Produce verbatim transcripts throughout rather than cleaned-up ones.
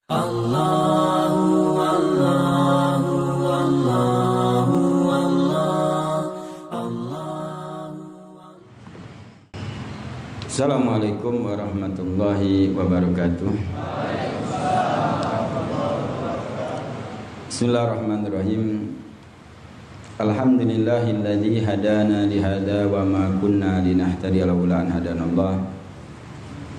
Allahu, Allahu, Allahu, Allah, Allahu. Assalamualaikum warahmatullahi wabarakatuh. Bismillahirrahmanirrahim. Alhamdulillahilladzi hadana lihada wa ma kunna linahtadiya laula an hadanallah.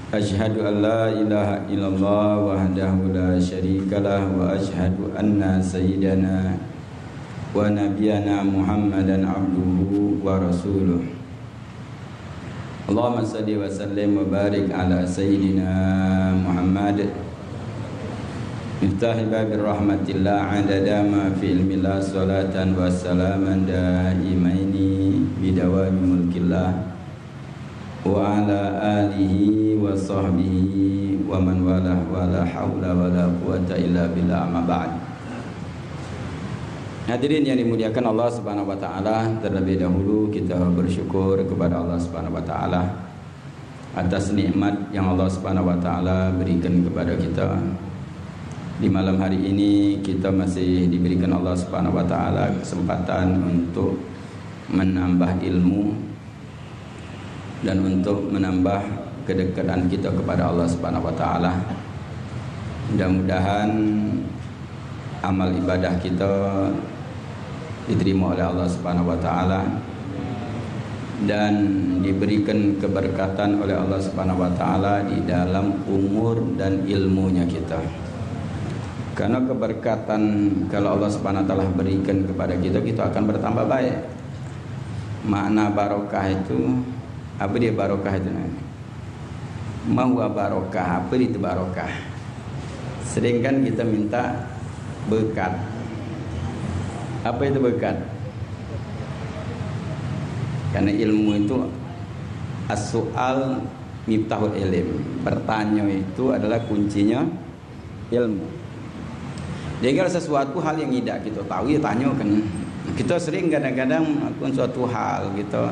Asyhadu an la ilaha illallah wahdahu la syarikalah wa asyhadu anna sayyidana wa nabiyana Muhammadan abduhu wa rasuluh. Allahumma salli wa sallim wa barik ala sayyidina Muhammad miftahi babir rahmatillah adada ma fi ilmillah salatan wa salaman daimaini bidawami mulkillah wa ala alihi wa sahbihi wa man walah wa la haula wa la quwata illa billah amma ba'd. Hadirin yang dimuliakan Allah Subhanahu wa taala, terlebih dahulu kita bersyukur kepada Allah Subhanahu wa taala atas nikmat yang Allah Subhanahu wa taala berikan kepada kita. Di malam hari ini kita masih diberikan Allah Subhanahu wa taala kesempatan untuk menambah ilmu dan untuk menambah kedekatan kita kepada Allah Subhanahu wa taala. Mudah-mudahan amal ibadah kita diterima oleh Allah Subhanahu wa taala dan diberikan keberkatan oleh Allah Subhanahu wa taala di dalam umur dan ilmunya kita. Karena keberkatan kalau Allah Subhanahu wa taala berikan kepada kita, kita akan bertambah baik. Makna barokah itu, apa dia barokah itu namanya? Mahua barokah, apa itu barokah? Sering kan kita minta berkat. Apa itu berkat? Karena ilmu itu as-su'al miftahul ilim. Bertanya itu adalah kuncinya ilmu. Jadi kalau sesuatu hal yang tidak kita tahu, ya tanyakan. Kita sering kadang-kadang melakukan suatu hal kita,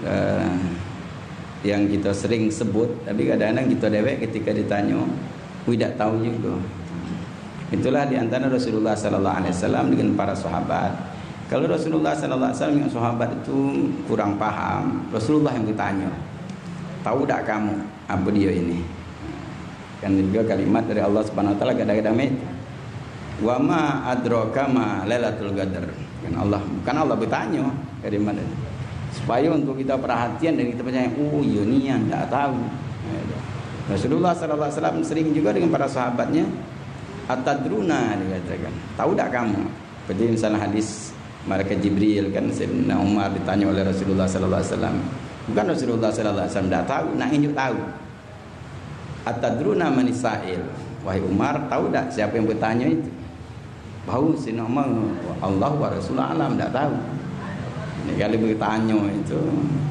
eh, yang kita sering sebut, tapi kadang-kadang kita dewek ketika ditanya, tidak tahu juga. Itulah di antara Rasulullah sallallahu alaihi wasallam dengan para sahabat. Kalau Rasulullah sallallahu alaihi wasallam dengan sahabat itu kurang paham, Rasulullah yang bertanya, "Tahu tak kamu apa dia ini?" Kan juga kalimat dari Allah Subhanahu wa taala kadang-kadang mek, "Wa ma adraka ma lailatul qadar." Kan Allah, bukan Allah bertanya kalimat itu. Supaya untuk kita perhatian dan kita percaya, "Oh, iya ni yang tak tahu." Nah, itu. Rasulullah sallallahu alaihi wasallam sering juga dengan para sahabatnya, "Atadruna?" dikatakan. "Tahu tak kamu?" Seperti misalnya hadis malaikat Jibril kan, Sayyidina Umar ditanya oleh Rasulullah sallallahu alaihi wasallam. Bukan Rasulullah sallallahu alaihi wasallam tak tahu, nak injuk tahu. "Atadruna manis sa'il?" Wahai Umar, tahu tak siapa yang bertanya itu? Baru Sayyidina Umar, "Allah wa Rasul alam," tak tahu. Jadi kalau bertanya itu,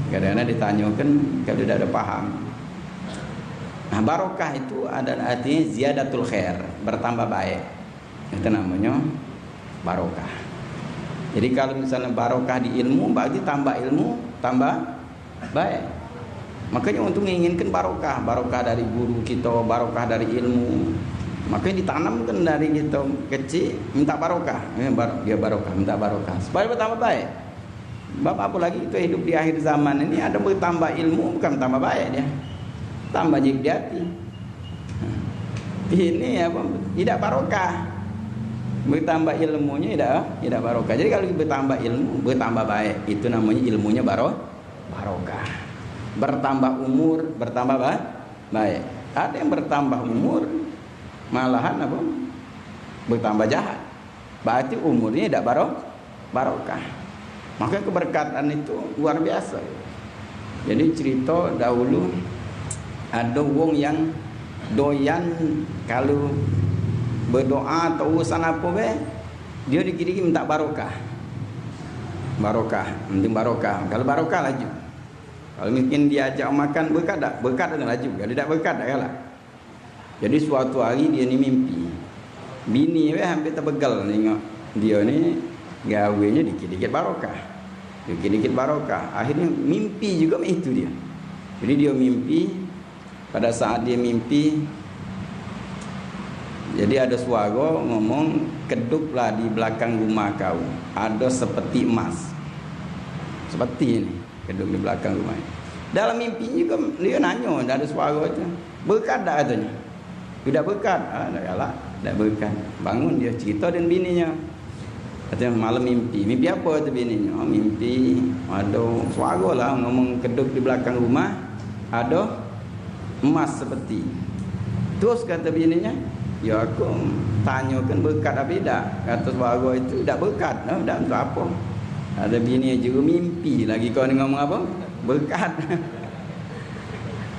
kadang-kadang ditanyakan kalau tidak ada paham. Nah, barokah itu ada artinya ziyadatul khair, bertambah baik. Itu namanya barokah. Jadi kalau misalnya barokah di ilmu, berarti tambah ilmu, tambah baik. Makanya untuk menginginkan barokah, barokah dari guru kita, barokah dari ilmu. Makanya ditanamkan dari kita kecil, minta barokah. Ya, bar-, dia barokah, minta barokah. Supaya bertambah baik. Sebab apa lagi kita hidup di akhir zaman ini, ada bertambah ilmu, bukan tambah baik dia. Tambah jijik di hati. Ini apa? Tidak barokah. Bertambah ilmunya tidak, tidak barokah. Jadi kalau bertambah ilmu, bertambah baik. Itu namanya ilmunya baro-, barokah. Bertambah umur, bertambah ba-, baik. Ada yang bertambah umur, malahan apa? Bertambah jahat. Berarti umurnya tidak baro-, barokah. Maka keberkatan itu luar biasa. Jadi cerita dahulu ada wong yang doyan kalau berdoa atau urusan apa be, dia dikit-dikit minta barokah. Barokah, penting barokah. Kalau barokah laju. Kalau mungkin diajak makan berkat tak? Berkat laju. Kalau tidak berkat tak galak. Jadi suatu hari dia ni mimpi. Bini weh hampir tebegel nengok dia ni gawenye dikit-dikit barokah. Dikit-dikit barokah. Akhirnya mimpi juga mak itu dia. Jadi dia mimpi, pada saat dia mimpi, Jadi ado suaro ngomong, "Keduklah di belakang rumah kau, ado sepeti emas." Sepeti ni, keduk di belakang rumah. Dalam mimpi juga dia nanyo, dak ado suaro tu. "Bekat dak?" katonyo. "Dak bekat." "Ah, dak galak, dak bekat." Bangun dia, cerito dengan bininyo. Katonyo, "Malam mimpi." "Mimpi apo?" tu bininyo. "Oh, mimpi ado suaro lah ngomong, 'Keduk di belakang rumah, ado emas sepeti.'" Terus kato bininyo, "Ya, aku tanyo kan bekat apo idak." Kato suaro itu, "Dak bekat, no, dak untuk apo." Kato bini, "Juru mimpi lagi kau ni ngomong apo? Bekat."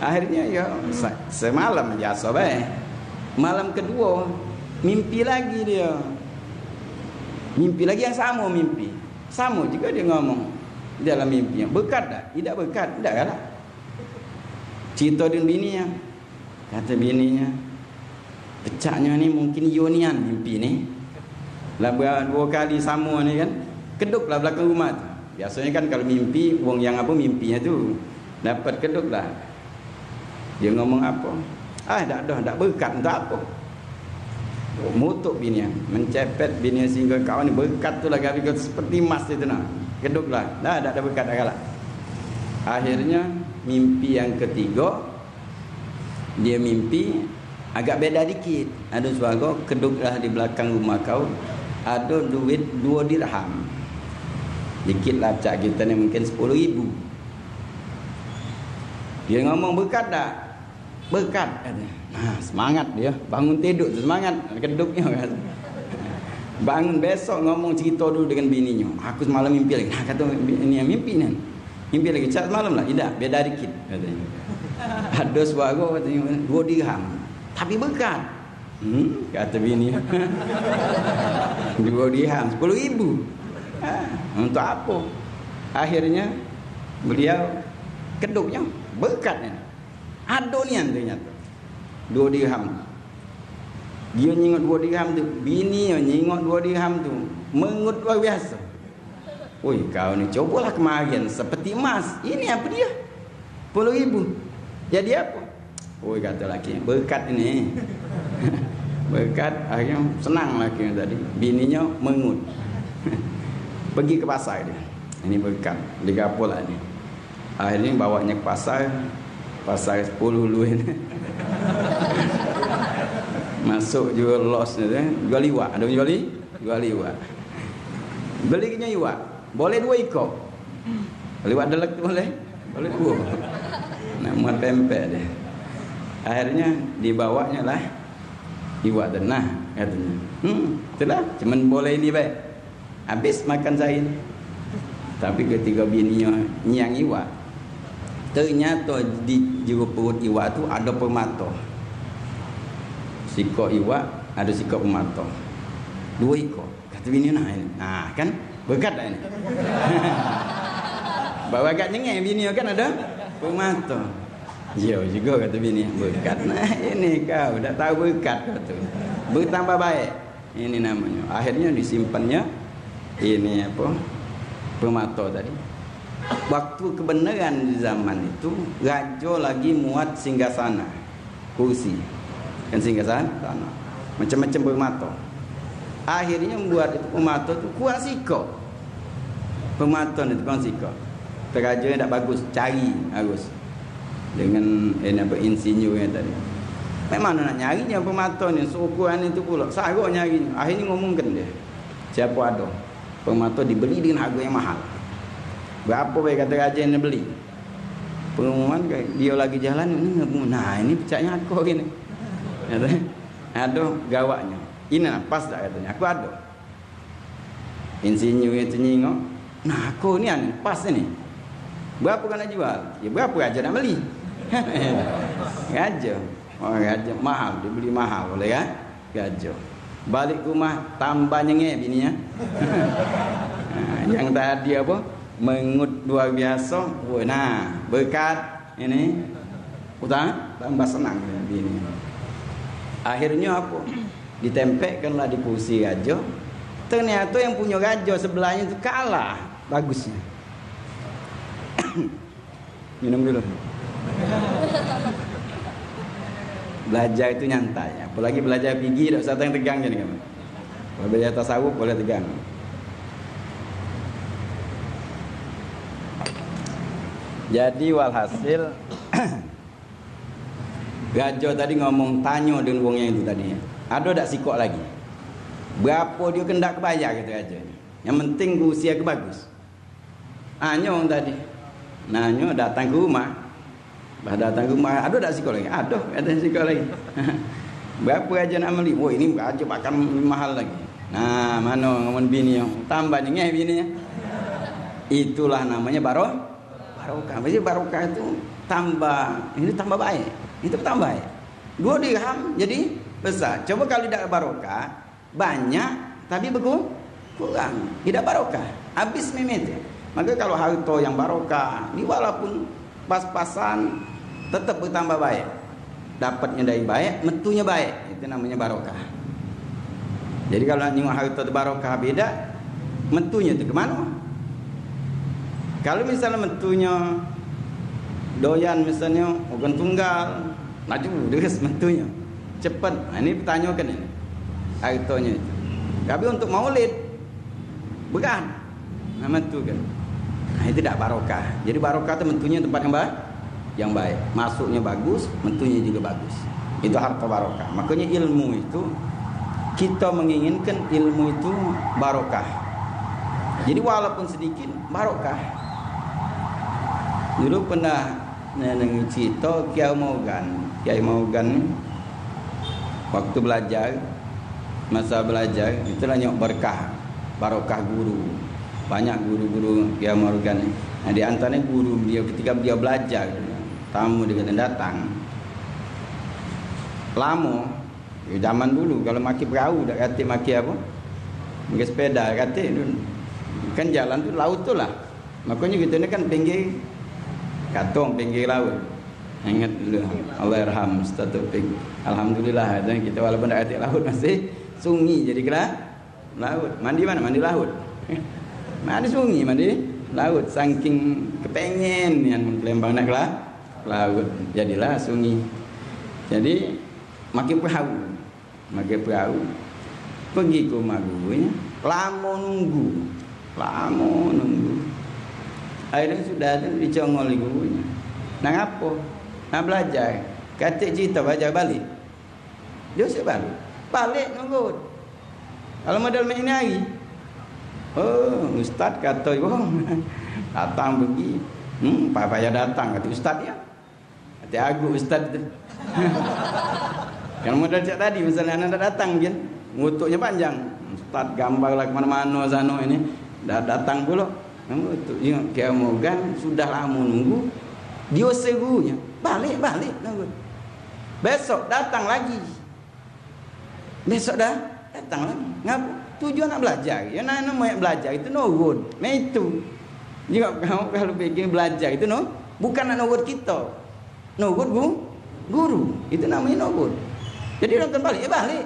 Akhirnyo, ya, se-, semalam biaso bae. Malam keduo, mimpi lagi dio. Mimpi lagi yang samo mimpi. Samo juga dio ngomong dalam mimpi. "Bekat dak?" "Idak bekat." "Dak galak." Cerito dengan bininyo. Kato bininyo, "Pecaknyo ni mungkin iyo nian mimpi ni. Lah be-, duo kali samo ni kan. Keduklah belakang rumah tu." Biasonyo kan kalu mimpi, wong yang apo mimpinyo tu dapat, "Keduklah." Dia ngomong apo? "Ah, dak doh, dak bekat untuk apo." Mutuk bininyo, mencepet bininyo sehinggo kawan ni, "Bekat tu lah gawe kau seperti emas itu nah. Keduklah." "Dah, dak ado bekat, dak galak." Akhirnyo mimpi yang ketigo, dia mimpi agak beda dikit. Ado suaro, "Keduklah di belakang rumah kau, ado duit duo dirham." Dikit lah, pecak kito ni mungkin sepuluh ribu. Dia ngomong, "Bekat dak?" "Bekat," katonyo. Nah, semangat dia. Bangun tiduk tu semangat. Keduknyo kan. Bangun besok ngomong cerito dulu dengan bininyo. "Aku semalam mimpi lagi." Nah, kato bini, "Mimpi ni. Mimpi lagi." "Cak semalam lah?" "Idak, beda dikit," katonyo. Ado suaro katonyo, "Duo dirham. Tapi bekat." "Hmm," kato bini. "Duo dirham, sepuluh ribu. Ah, untuk apo?" Akhirnyo beliau, keduknyo bekat nian. Ado nian ternyato duo dirham. Dio nyingok duo dirham tu, bininyo nyingok duo dirham tu, mengut luar biaso. "Woi, kau ni cobolah kemaren, seperti emas. Ini apo dio? Sepuluh ribu. Jadi apo?" "Woi," kato laki, "bekat ini." Bekat, akhirnyo senang laki tadi. Bininyo mengut. Pergi ke pasar dia. "Ini bekat, beli gapo lah ni?" Akhirnyo bawaknyo ke pasar. Pasar sepuluh luin. Masuk juo los ni, jual iwak. Ado jual i-, jual iwak. Belinyo iwak. Boleh duo ikok. Liwat delek tu boleh. Boleh duo. Nak muat pempek dia. Akhirnyo dibawaknyo lah iwak tu. "Nah," katonyo. "Hmm, itulah, cuman boleh ini bae. Habis makan sehari ni." Tapi ketika bininyo nyiang iwak, ternyato di jero perut iwak tu ado permato. Sikok iwak, ado sikok permato. Duo ikok. Kato bini, "Nah, ini. Nah, kan? Bekat dah ini." Baru agak nyengeh bini kan ado permato. "Iyo jugo," kato bini, "bekat. Nah, ini kau dak tahu bekat kau tu. Bertambah baik." Ini namonyo. Akhirnyo disimpannyo ini apo? Permato tadi. Waktu kebeneran di zaman itu, rajo lagi muat singgasana. Kursi. Kan singgasana, tanah. Macam-macam permato. Akhirnyo buat itu permato tu kurang sikok. Permato ni tu kurang sikok. Terajonyo dak bagus, cari harus. Dengan, eh, apa, insinyurnyo tadi. Mak mano nak nyarinyo permato ni, seukuran itu pulo. Saro nyarinyo. Akhirnyo ngomongkan dia. Siapo ado. Permato dibeli dengan harga yang mahal. Berapo bae kato rajo yang beli. Pengumuman ke, dio lagi jalan, "Ini, nah, ini pecaknyo aku gini." Kato, "Ado gawaknyo. Ini nah, pas dak?" katonyo. "Aku ado." Insinyur itu nyingok, "Nah, aku ni anu, pas ini. Berapo kau nak jual?" "Ya, berapo rajo nak beli." Rajo. Oh, rajo mahal, dibeli mahal oleh, kan? Gajo. Balik ke rumah, tambah nyengeh bininyo. Nah, yang tadi apo? Mengut luar biaso. Woi, nah, bekat ini. Utang, tambah senang bini. Akhirnyo apo? Ditempekkanlah di kursi rajo. Ternyata yang punyo rajo sebelahnyo tu kalah bagusnyo. Minum dulu. Belajar itu nyantai. Apalagi belajar fikih, dak usah tegang-tegang jadi kamu. Kalau belajar tasawuf, boleh tegang. Jadi, walhasil, Rajo tadi ngomong, tanyo dengan wong yang itu tadi, ado dak sikok lagi? Berapo dio kendak ke bayar, kata rajo ni. Yang penting usia ke bagus. Anyo wong tadi. Nanyo datang ke rumah. Bah datang ke rumah, ado dak sikok lagi? Ado, ado sikok lagi. Berapo rajo nak meli? Wah, ini rajo pakan mahal lagi. Nah, mano ngomong bini, tambah nyengeh bini. Itulah namanya baro-, barokah. Maksudnya barokah itu tambah, ini tambah baik. Itu tambah baik. Dua dirham jadi besar. Coba kalau tidak barokah, banyak tapi beku-, kurang. Tidak barokah. Habis mimit. Maka kalau harta yang barokah, ni walaupun pas-pasan, tetap bertambah baik. Dapatnya dari baik, metunya baik. Itu namanya barokah. Jadi kalau nak nyingok harta tu barokah beda, metunya tu ke mano? Kalau misalnya metunya doyan, misalnya organ tunggal, laju terus metunya. Cepet. Nah, ini pertanyakan ini. Hartanya itu. Tapi untuk maulid, berat. Nah, metu kan. Nah, itu dak barokah. Jadi barokah tu metunya tempat yang baik, yang baik. Masuknya bagus, metunya juga bagus. Itu harta barokah. Makanya ilmu itu, kita menginginkan ilmu itu barokah. Jadi walaupun sedikit, barokah. Dulu pernah neneng cerita Kiai Mogan. Kiai Mogan ni waktu belajar, masa belajar, itulah nyok berkah, barokah guru. Banyak guru-guru Kiai Mogan ni. Nah, di antaranya guru beliau ketika beliau belajar, tamu dia kata datang. Lamo, ya, zaman dulu kalau maki perahu, dak katik maki apa? Maki sepeda katik dulu. Kan jalan tu laut tu lah. Makanya kita ni kan pinggir katong, pinggir laut. Ingat dulu, Allah yarham Ustaz Taufik. Alhamdulillah, kita walaupun dak katik laut masih sungi jadi kela-, laut. Mandi mano? Mandi laut. Mandi sungi, mandi laut. Saking kepengen nian ke Lembang nak ke la-, laut. Jadilah sungi. Jadi, makin perahu. Makin perahu. Pergi ke rumah gurunyo. Lamo nunggu. Lamo nunggu. Akhirnya sudah tu dicongol gurunyo. Nak ngapo? Nak belajar. Katik cerita belajar balik. Dio usah balik. Balik nunggu. Kalau model mak ini hari. Oh, ustaz kato wong. Datang pergi. Hmm, payah datang kata ustaz ya. Kata aku ustaz tu. Kalau model cak tadi misalnya anak dak datang kan. Ngutuknya panjang. Ustaz gambar lah ke mano-mano sano ini. Dak datang pulo. Ngutuk. Ingat Kiai Mogan sudah lamo nunggu. Dio serunya. Balik, balik nunggu. Besok datang lagi. Besok dah datang lagi. Ngapo? Tujuan nak belajar. Ya, nak, nak mayat belajar itu nurut. Nah, itu. Juga kamu kalau bikin belajar itu no, bukan nak nurut kita. Nurut gu-, guru. Itu namanya nurut. Jadi nonton balik, ya balik.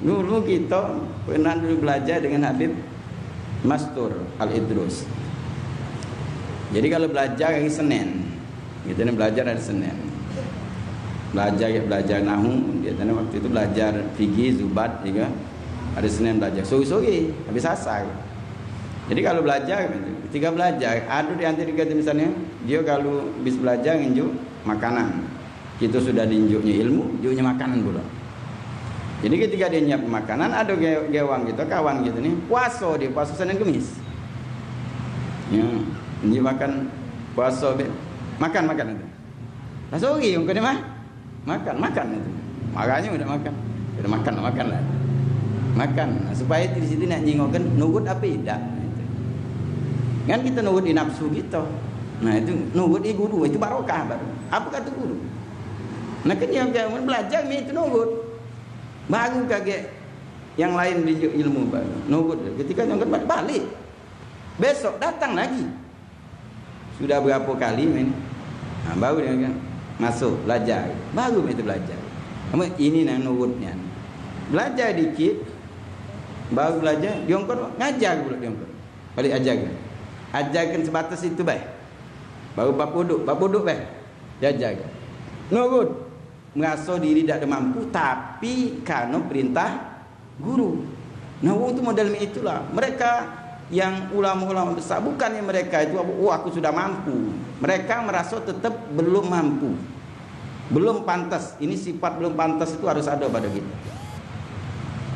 Dulu kita pernah dulu belajar dengan Habib Mastur Al-Idrus. Jadi kalau belajar hari Senin, kita ni belajar hari Senin. Belajar, belajar nahu, kita ni waktu itu belajar fikih, zubat juga. Hari Senin belajar sore-sore, habis asar. Jadi kalau belajar, ketika belajar, ada di antara kita misalnya, dia kalau habis belajar nginjuk makanan. Kita sudah diinjuknya ilmu, injuknya makanan pula. Jadi ketika dia nyiap makanan, ada ge-, gewang kita, kawan kita ni, puasa dia, puasa Senin Kemis. Ya, injuk makan puasa be-, makan, makan itu. Lah sore wong kena mah. Makan, makan itu. Marahnya udah makan. Udah makan, makan lah. Makan. Nah, supaya di situ nak nyingokkan nurut apa tidak. Kan kita nurut di nafsu kita. Nah, itu nurut di guru, itu barokah baru. Apa kata guru? Nah, kan yang jangan belajar ni itu nurut. Baru kaget yang lain beli ilmu baru. Nurut. Ketika nyongkon balik. Besok datang lagi. Sudah berapa kali main? Ha, baru dia kan masuk belajar. Baru itu belajar. Kamu ini nang nurut nian. Belajar dikit, baru belajar, diongkot, ngajar pula diongkot. Balik ajar. Ajarkan sebatas itu bae. Baru bab wuduk, bab wuduk bae. Diajar. Nurut. meraso diri dak ada mampu, tapi kareno perintah guru. Nah, wong tu model itulah. Mereka yang ulama-ulama besar, bukannya mereka itu, "Oh, aku sudah mampu." Mereka meraso tetap belum mampu. Belum pantas. Ini sifat belum pantas itu harus ada pada kita.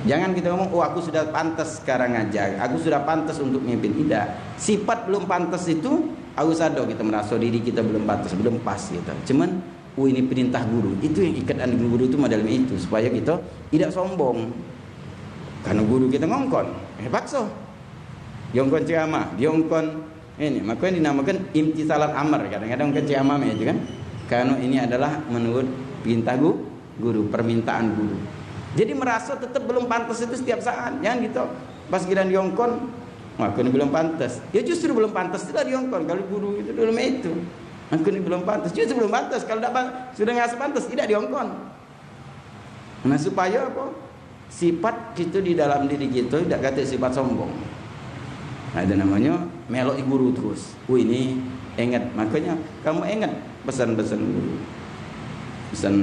Jangan kita ngomong, "Oh, aku sudah pantas sekarang ngajar. Aku sudah pantas untuk mimpin." Tidak. Sifat belum pantas itu harus ada, kita meraso diri kita belum pantas, belum pas gitu. Cuman, "Oh, ini perintah guru." Itu yang ikatan guru itu model itu, supaya kita tidak sombong. Karena guru kita ngongkon, eh, paksa. Diongkon ceramah, diongkon ini. Maka yang dinamakan imtithalan amr. Kadang-kadang kan ceramah macam itu kan. Karena ini adalah menurut perintah gu-, guru, permintaan guru. Jadi merasa tetap belum pantas itu setiap saat. Jangan gitu. Pas giliran diongkon, "Wah, aku ni belum pantas." Ya justru belum pantas itulah diongkon. Kalau guru itu dulu macam itu. "Aku ni belum pantas." Justru belum pantas. Kalau dak pa-, sudah ngerasa pantas, tidak diongkon. Nah, supaya apa? Sifat kita di dalam diri kita dak kata sifat sombong. Nah, itu namanya melok guru terus. Oh, ini ingat. Makanya kamu ingat pesan-pesan guru. Pesan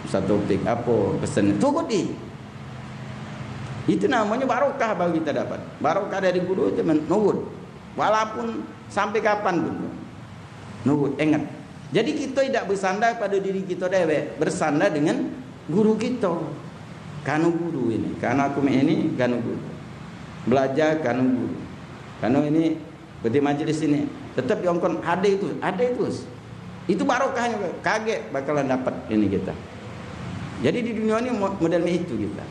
satu topik apa? Pesan turuti. Itu namanya barokah baru kita dapat. Barokah dari guru itu men-, nurut. Walaupun sampai kapan pun. Nurut, ingat. Jadi kita tidak bersandar pada diri kita dewek, bersandar dengan guru kita. Kanu guru ini, kanu aku ini, kanu guru. Belajar kanu guru. Kanu ini berarti majelis ini tetap diongkon ada itu, ada itu. Itu barokahnya, kaget bakalan dapat ini kita. Jadi di dunia ini mo-, model itu kita.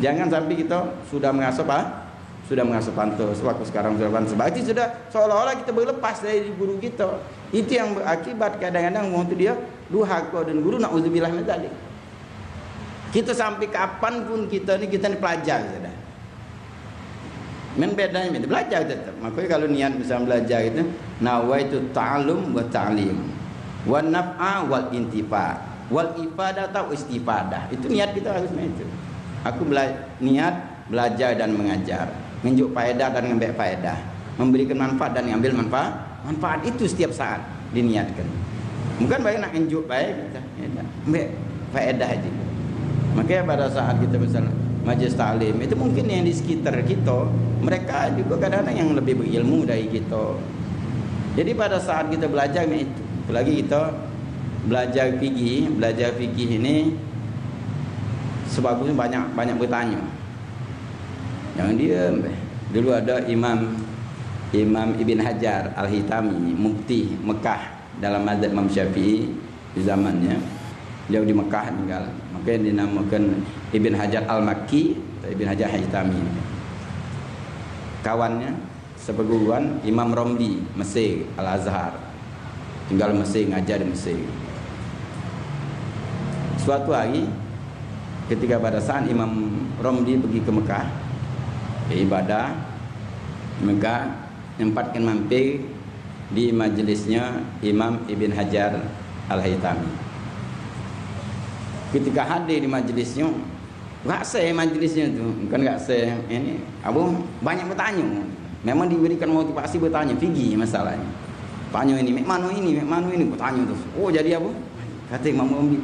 Jangan sampai kita sudah merasa pa-, sudah merasa pantas, waktu sekarang sudah pantas. Berarti sudah seolah-olah kita berlepas dari guru kita. Itu yang berakibat kadang-kadang wong tu dia durhaka dan guru, naudzubillah min dzalik. Kita sampai kapan pun kita ni, kita ni pelajar saja. Men bedanya, men belajar tetap. Makanya kalau niat misal belajar itu, "Nawaitu ta'allum wa ta'lim, wa naf'a wal intifa, wal ifadata wa istifadah." Itu niat kita harus macam itu. Aku bela-, niat belajar dan mengajar, ngenjuk faedah dan ngambek faedah, memberikan manfaat dan ngambil manfaat. Manfaat itu setiap saat diniatkan. Bukan bae nak ngenjuk bae kita, ya dak. Ambek faedah aja. Makanya pada saat kita misal majlis taklim, itu mungkin yang di sekitar kita, mereka juga kadang-kadang yang lebih berilmu dari kita. Jadi pada saat kita belajar ni itu, apalagi kita belajar fikih, belajar fikih ini sebagusnya banyak, banyak bertanya. Jangan diam be. Dulu ada Imam, Imam Ibn Hajar Al-Hitami, mufti Mekah dalam mazhab Imam Syafi'i di zamannya. Dia di Mekah tinggal. Makanya dinamakan Ibn Hajar Al-Makki atau Ibn Hajar Al-Hitami. Kawannya seperguruan Imam Romli, Mesir, Al-Azhar. Tinggal Mesir, ngajar di Mesir. Suatu hari, ketika pada saat Imam Romli pergi ke Mekah, ke ibadah, Mekah, nyempatkan mampir di majelisnya Imam Ibn Hajar Al-Haytami. Ketika hadir di majelisnya, gak se majelisnya tu, bukan gak se, ini, apa, banyak bertanya. Memang diberikan motivasi bertanya, fikih masalahnya. Tanya ini, "Mek mano ini, mek mano ini?" Bertanya terus. Oh, jadi apa? Kata Imam Romli,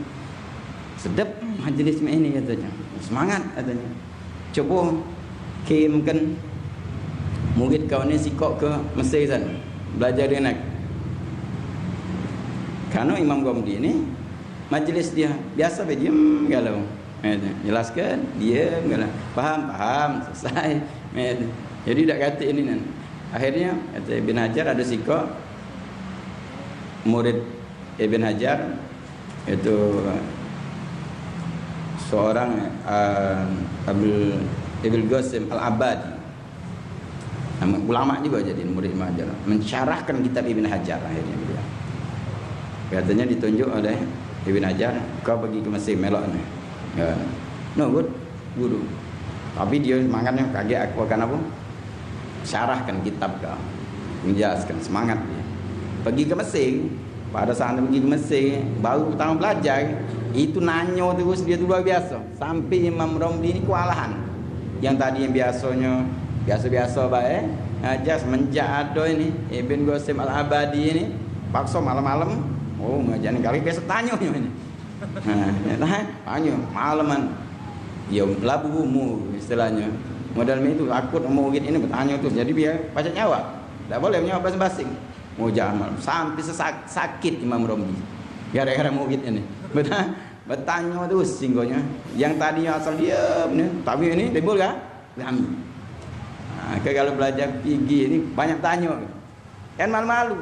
"Sedap majelis mek ini," katanya. "Semangat," katanya. "Coba kirimkan murid kau ni sikok ke Mesir sana, belajar dengan aku." Karena Imam Romli ni, majelis dia biasa be diem galau. Eh, jelaskan, diem galau. Paham, paham, selesai. Eh, jadi dak katik ini nan. Akhirnya, kata Ibn Hajar, ada sikok murid Ibn Hajar, itu seorang, eh, Abdul, Ibn Qasim Al-Abadi. Nah, ulama juga jadi murid Ibn Hajar. Mensyarahkan kitab Ibn Hajar akhirnya beliau. Katanya ditunjuk oleh Ibn Hajar, "Kau pergi ke Mesir, melok ni." Ya. No, good. Guru. Tapi dia semangatnya kaget aku akan apa? Syarahkan kitab kau. Menjelaskan semangat dia. Pergi ke Mesir. Pada saat pergi ke Mesir, baru pertama belajar, itu nanyo terus dia tu luar biasa. Sampai Imam Romli ni kewalahan. Yang tadi yang biasanya biasa-biasa bae, aja semenjak ada ini Ibn Qasim Al-Abadi ini, paksa malam-malam, oh, ngajar ni kali biasa tanyo ni. Nah, tanyo, maleman. Yo, labu umur istilahnyo. Model itu takut umur gitu ini bertanyo tu. Jadi biar pacak nyawab. Dak boleh nyawab basing-basing. Mujah malam. Sampai sesak, sakit Imam Romli. Gara-gara murid ini. Betul? Bertanyo tu singgonya. Yang tadi asal diam ni, tapi ini timbul kan? Kami. Nah, ke kalau belajar fikih ni banyak tanyo. Kan malu-malu.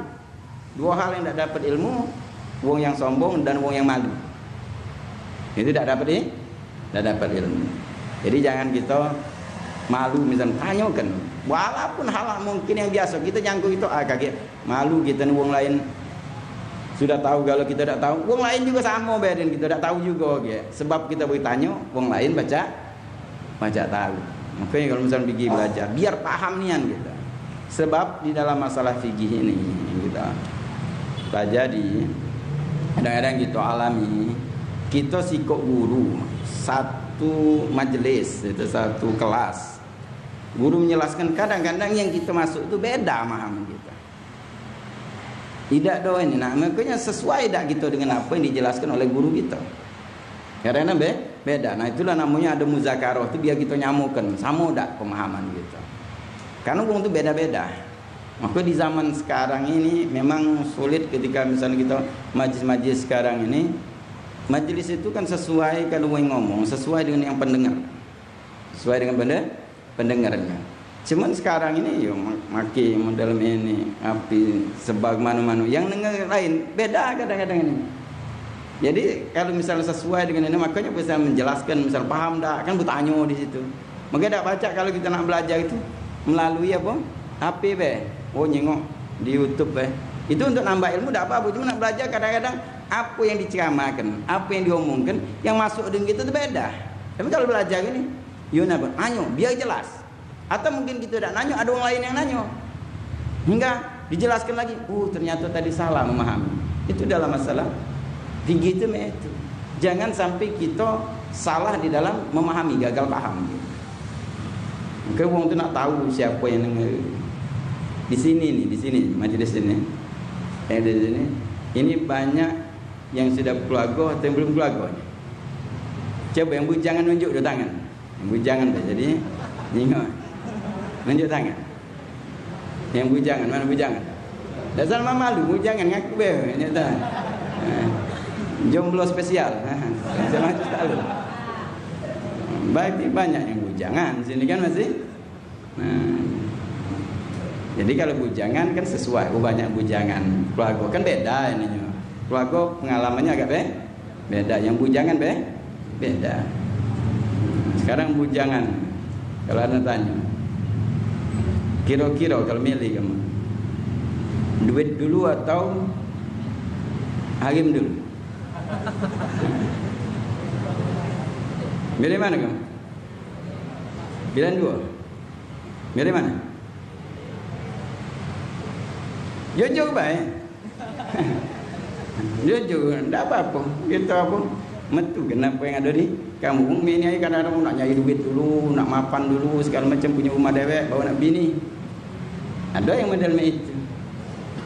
Dua hal yang dak dapat ilmu, wong yang sombong dan wong yang malu. Itu dak dapat i-, dak dapat ilmu. Jadi jangan kita malu misal tanyokan. Walaupun hal mungkin yang biasa kita nyangkut itu ah kaget. Malu kita ni wong lain sudah tahu kalau kita dak tahu. Wong lain juga sama badan kita dak tahu juga oke. Sebab kita boleh tanyo, wong lain baca baca tahu. Makanya kalau misal fikih belajar, biar paham nian kita. Sebab di dalam masalah fikih ini kita pelajari, kadang-kadang kita alami, kita sikok guru satu majelis, itu satu kelas. Guru menjelaskan kadang-kadang yang kita masuk tu beda pemahaman kita. Idak do ini. Nah, makanya sesuai dak kita dengan apa yang dijelaskan oleh guru kita. Karena be, beda. Nah, itulah namanya ada muzakarah tu biar kita nyamukan sama dak pemahaman kita. Karena wong tu beda-beda. Maka di zaman sekarang ini memang sulit ketika misalnya kita majlis-majlis sekarang ini, majlis itu kan sesuai kalau wong ngomong, sesuai dengan yang pendengar. Sesuai dengan pende-, pendengarnya. Cuman sekarang ini yo ma-, maki model ini api sebab manu-manu yang dengar lain beda kadang-kadang ini. Jadi kalau misalnya sesuai dengan ini makanya bisa menjelaskan misal paham dak kan bertanya di situ. Maka dak pacak kalau kita nak belajar itu melalui apa? H P be. Oh nyengok di YouTube be. Itu untuk nambah ilmu dak apa-apa cuma nak belajar kadang-kadang apa yang diceramahkan, apa yang diomongkan yang masuk dengan kita tu beda. Tapi kalau belajar ini Yo napa? Nanyo, biar jelas. Atau mungkin kita dak nanyo, ada orang lain yang nanyo. Hingga dijelaskan lagi, oh ternyata tadi salah memahami. Itu dalam masalah fikih itu mek itu. Jangan sampai kita salah di dalam memahami, gagal paham. Mungkin orang tu nak tahu siapa yang dengar. Di sini ni, di sini majlis ini. Yang di sini. Ini banyak yang sudah keluarga atau yang belum keluarga ni. Coba yang bujangan nunjuk dua tangan. Yang bujangan tu jadi ingat. Nunjuk tangan. Yang bujangan, mana bujangan? Dak usah malu, bujangan ngaku be, nunjuk tangan. Ha. Jomblo spesial. Ha. Sama tu tak ada. Baik ni banyak yang bujangan sini kan masih. Nah. Jadi kalau bujangan kan sesuai, oh banyak bujangan. Keluarga kan beda ininya. Keluarga pengalamannya agak be-, beda. Yang bujangan be-, beda. Sekarang bujangan. Kalau ada tanya, kira-kira kalau milih kamu, duit dulu atau harim dulu? Milih mana kamu? Pilihan dua. Milih mana? Jujur bae. Jujur, ndak apa-apa. Kita apa? Metu kenapa yang ada di kamu. Umi ni kadang-kadang nak nyari duit dulu, nak mapan dulu, segala macam punya rumah dewek, baru nak bini. Ada yang model mak itu.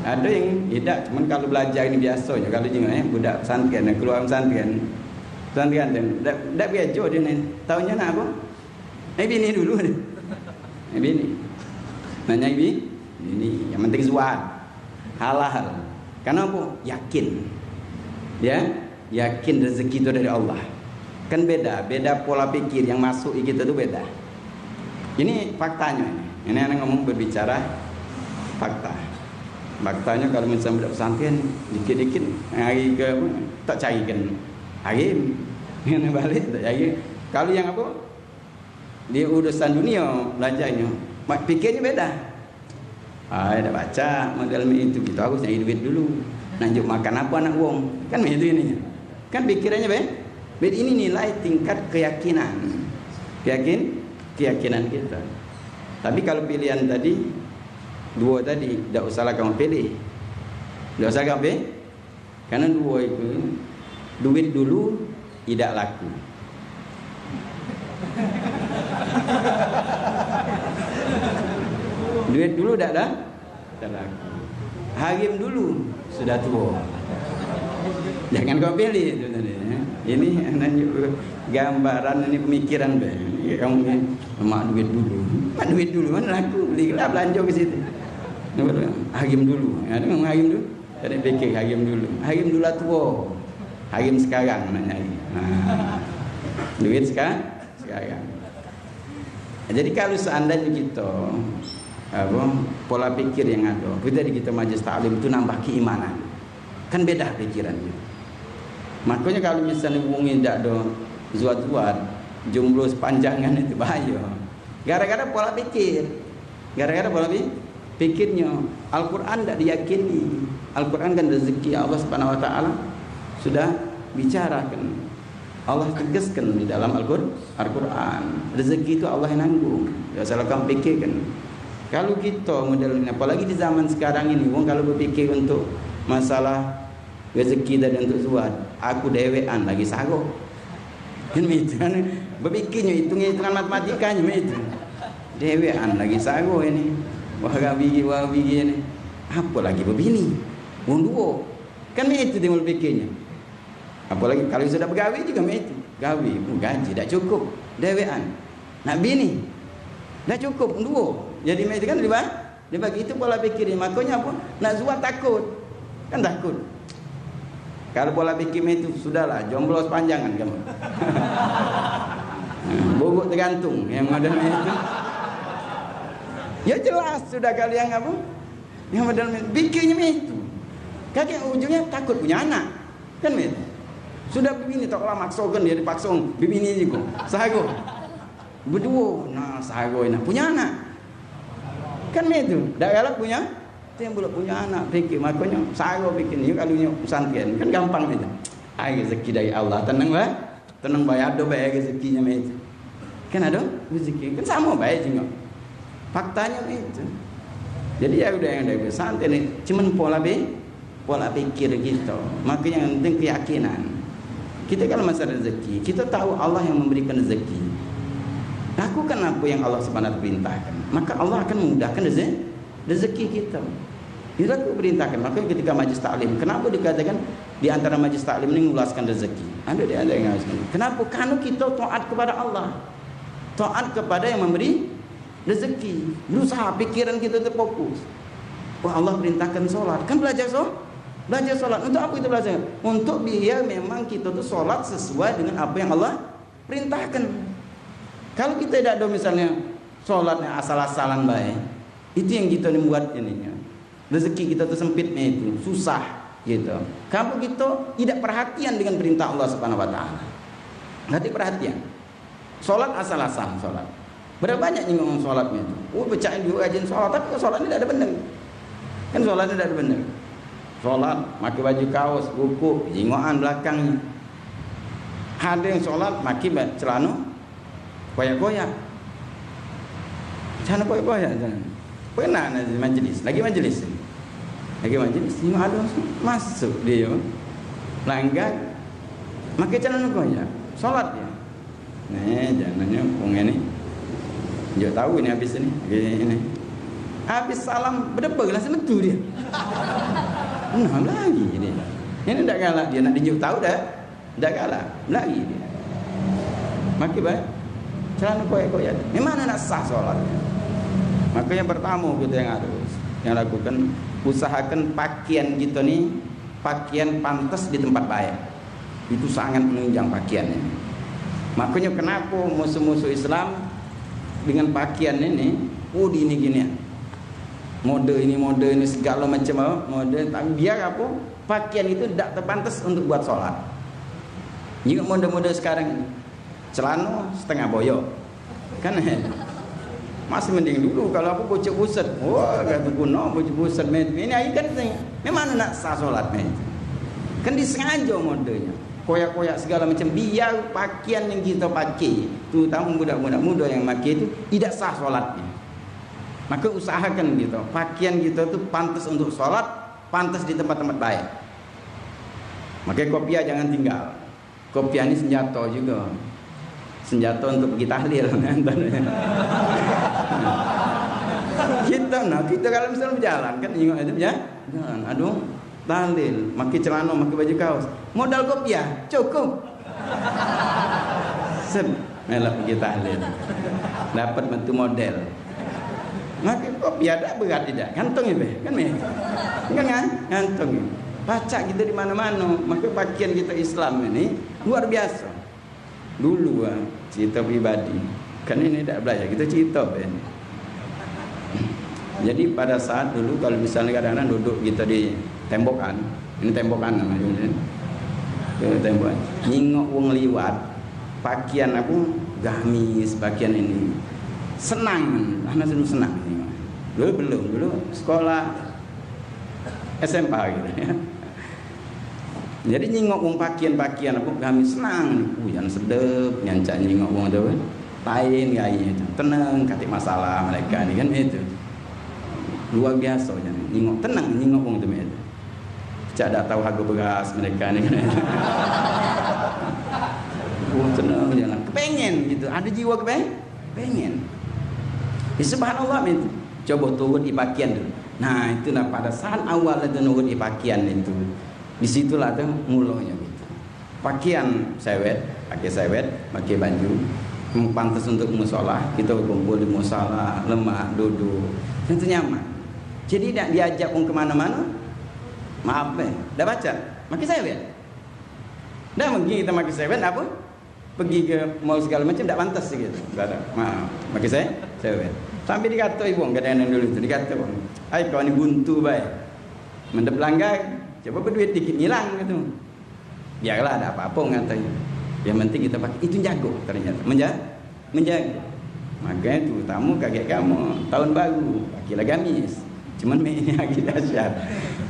Ada yang tidak, cuman kalau belajar ini biasa je. Kalau jengah eh, budak pesantren, keluar pesantren. Pesantren tu, dak, dak biasa dia ni. Tahunya nak apa? Eh, bini dulu ni. Eh, bini. Nanya bini. Bini. Yang penting zuhad. Halal. Karena apa? Yakin. Ya, yakin rezeki itu dari Allah. Kan beda, beda pola pikir yang masuk di kita tu beda. Ini faktanya ini. Ini anak ngomong berbicara fakta. Faktanya kalau misalnya budak pesantren, dikit-dikit hari ke apa, tak carikan hari. Ini balik tak cari. Kalau yang apa? Di urusan dunia belajarnya, mak pikirnya beda. Ai, dak baca model mak itu, kita harus nyari duit dulu. Nak njuk makan apa anak wong? Kan begitu ini. Kan pikirannya be-, beda. Ini nilai tingkat keyakinan. Yakin? Keyakinan kita. Tapi kalau pilihan tadi, dua tadi, dak usahlah kamu pilih. Dak usah kamu pilih. Karena dua itu, duit dulu idak laku. Duit dulu dak dah, dak laku. Harim dulu sudah tua. Jangan kau pilih itu tadi, ya. Ini hanya gambaran, ini pemikiran be. Yang ni, mak duit dulu. Mak duit dulu, mana laku? Belilah belanja ke situ. Harim dulu. Ya, ada memang harim dulu. Tadi fikir harim dulu. Harim dulu lah tua. Harim sekarang nak nyari. Ha. Duit sekarang, sekarang. Jadi kalau seandainya kita, apa, pola pikir yang ada, kita di kita majlis taklim tu nambah keimanan. Kan beda pikirannya. Makanya kalau misalnya wong ni dak ada zuat-zuat, jomblo sepanjangan itu bahaya. Gara-gara pola pikir. Gara-gara pola pi-, pikirnya. Al-Quran dak diyakini. Al-Quran kan rezeki Allah Subhanahu Wa Taala sudah bicarakan. Allah tegaskan di dalam Al-Qur-, Al-Quran. Rezeki itu Allah yang nanggung. Ya, salah kamu pikirkan. Kalau kita model ini, apalagi di zaman sekarang ini, wong kalau berpikir untuk masalah rezeki dan untuk zuat, aku dewean lagi sago. Kan itu kan, berpikirnya hitung-hitungan matematikanya itu. Dewean lagi sago ini. Wah, bigi, wah, bigi ini. Apa lagi berbini? Wong dua. Kan itu dia berpikirnya. Apalagi kalau sudah begawe juga mak itu. Gawe, oh, gaji dak cukup. Dewean. Nak bini. Dak cukup, duo. Jadi mak itu kan dibagi, dibagi itu pola pikir. Makanya apa? Nak zuat takut. Kan takut. Kalau pola pikir mak itu, sudahlah, jomblo sepanjangan kamu. Bogok tergantung yang model mak itu. Ya jelas sudah kalian apa? Yang model mak, pikirnya mak itu. Kagek ujungnya takut punya anak. Kan mak itu. Sudah bini tak lah maksakan dia dipaksa bini juga. Sago. Berdua, nah sago nak punya anak. Kan mak itu. Dak galak punya, timbul punya anak, pikir makanya sago pikir ni kalau nyo pesantren kan gampang itu. Ai rezeki dari Allah, tenang lah. Tenang bae, ado bae rezekinya mak itu. Kan ado rezeki, kan samo bae juga. Faktanya mak itu. Jadi ya udah yang dari pesantren ni cuman pola be-, pola pikir kita. Maka yang penting keyakinan. Kita kalau masalah rezeki, kita tahu Allah yang memberikan rezeki. Lakukan apa yang Allah Subhanahu wa taala perintahkan, maka Allah akan memudahkan reze-, rezeki kita. Itu aku perintahkan. Makanya ketika majlis taklim, kenapa dikatakan di antara majlis taklim ni ngulaskan rezeki? Ada di antara yang ngulaskan. Kenapa? Karena kita taat kepada Allah. Taat kepada yang memberi rezeki. Berusaha pikiran kita terfokus. Wah, Allah perintahkan solat. Kan belajar so-, belajar solat. Untuk apa kita belajar? Untuk biar memang kita tu solat sesuai dengan apa yang Allah perintahkan. Kalau kita tidak ada misalnya solatnya asal-asalan baik, itu yang kita ni buat ininya. Rezeki kita tu sempit mak itu, susah gitu. Kamu kita tidak perhatian dengan perintah Allah Subhanahu wa taala. Nanti perhatian. Solat asal-asalan solat. Berapa banyak nyinggung solat mak itu? Oh, becak yang dulu rajin solat, tapi solat ni tidak ada benar. Kan solat ni tidak ada benar. Solat, pakai baju kaos, rukuk, jingokan belakangnya. Ada yang solat, pakai ba-, celana koyak-koyak. Celana koyak-koyak, celana. Pernah nak majlis, lagi majlis. Lagi majlis, tengok ada masuk dia. Langgar, pakai celana koyak. Solat dia. Ni, jangan nanya, wong ni. Jok tahu ni habis ni. Ini. Habis salam, berdebar langsung metu dia. Nah, lagi dia. Ini tak galak dia, nak dijok tahu dah. Dak galak, belari dia. Maki bae. Celana koyak-koyak. Memang nak sah solatnya. Maka yang pertama kita yang harus, yang lakukan, usahakan pakaian kita ni, pakaian pantas di tempat baik. Itu sangat menunjang pakaian ini. Makanya kenapa musuh-musuh Islam dengan pakaian ini, oh, di ini gini. Mode ini, mode ini, segala macam apa, mode, tapi biar apa, pakaian itu tidak terpantas untuk buat sholat. Juga mode-mode sekarang ini, celana setengah boyok, kan? Masih mending dulu kalau aku bocah buset. Wah, kata kuno bocah buset, men. Ini aja kan, memang nak sah sholat, men. Kan disengaja modenya. Koyak-koyak segala macam, biar pakaian yang kita pakai, terutama budak-budak muda yang pakai itu, tidak sah sholatnya. Maka usahakan gitu, pakaian kita tu pantas untuk sholat, pantas di tempat-tempat baik. Maka kopiah jangan tinggal. Kopiah ni senjata juga. Senjata untuk pergi tahlil. Kita nah, kita kalau misalnya berjalan kan, ingat itu ya. Jangan, aduh. Tahlil, make celano, make baju kaos. Modal kopiah, cukup. Set, melok pergi tahlil. Dapat bantu model. Make kopiah dak berat tidak. Gantung ibe, kan me. Kan ngan-, gantung. Pacak kita di mana-mana. Maka pakaian kita Islam ini luar biasa. Dulu ah, cerita pribadi. Kan ini dak belajar, kita cerita be. Jadi pada saat dulu kalau misalnya kadang-kadang duduk kita di tembokan, ini tembokan namanya, ini tembokan. Nyingok wong liwat, pakaian apa? Gamis, pakaian ini. Senang, anak dulu senang. Dulu belum, dulu sekolah S M A gitu ya. Jadi nyingok wong pakaian-pakaian apa kami senang, ujan sedep, nyancak nyingok wong tu kan. Lain gaya itu, tenang, katik masalah mereka ni kan itu. Luar biasa kan, nyingok tenang, nyingok wong tu itu. Cak dak tahu harga beras mereka ni kan. Wong tenang je lah, kepengen gitu, ada jiwa kepengen, pengen. Ya, subhanallah itu. Coba turun di pakaian tu. Nah, itulah pada saat awal itu nurut di pakaian itu. Di situlah tu mulanya gitu. Pakaian sewet, pakai sewet, pakai baju. Hmm, pantas untuk musola, kita kumpul di musola, lemak, duduk. Itu nyaman. Jadi nak diajak pun ke mana-mana, maaf eh, dah baca, pakai sewet. Dah mungkin kita pakai sewet apa? Pergi ke mall segala macam dak pantas sikit. Dak ada. Ha, bagi saya, saya. Sampai dikata ibu kadang-kadang dulu tu dikata, "Ai kau ni buntu bae. Mendep langgar, coba berduit dikit ngilang," gitu. Biarlah ada apa-apa ngatai. Yang penting kita pakai itu jago ternyata. Menja menjago. Makanya terutama kaget kamu tahun baru, pakai lah gamis. Cuman mek ini hari dahsyat.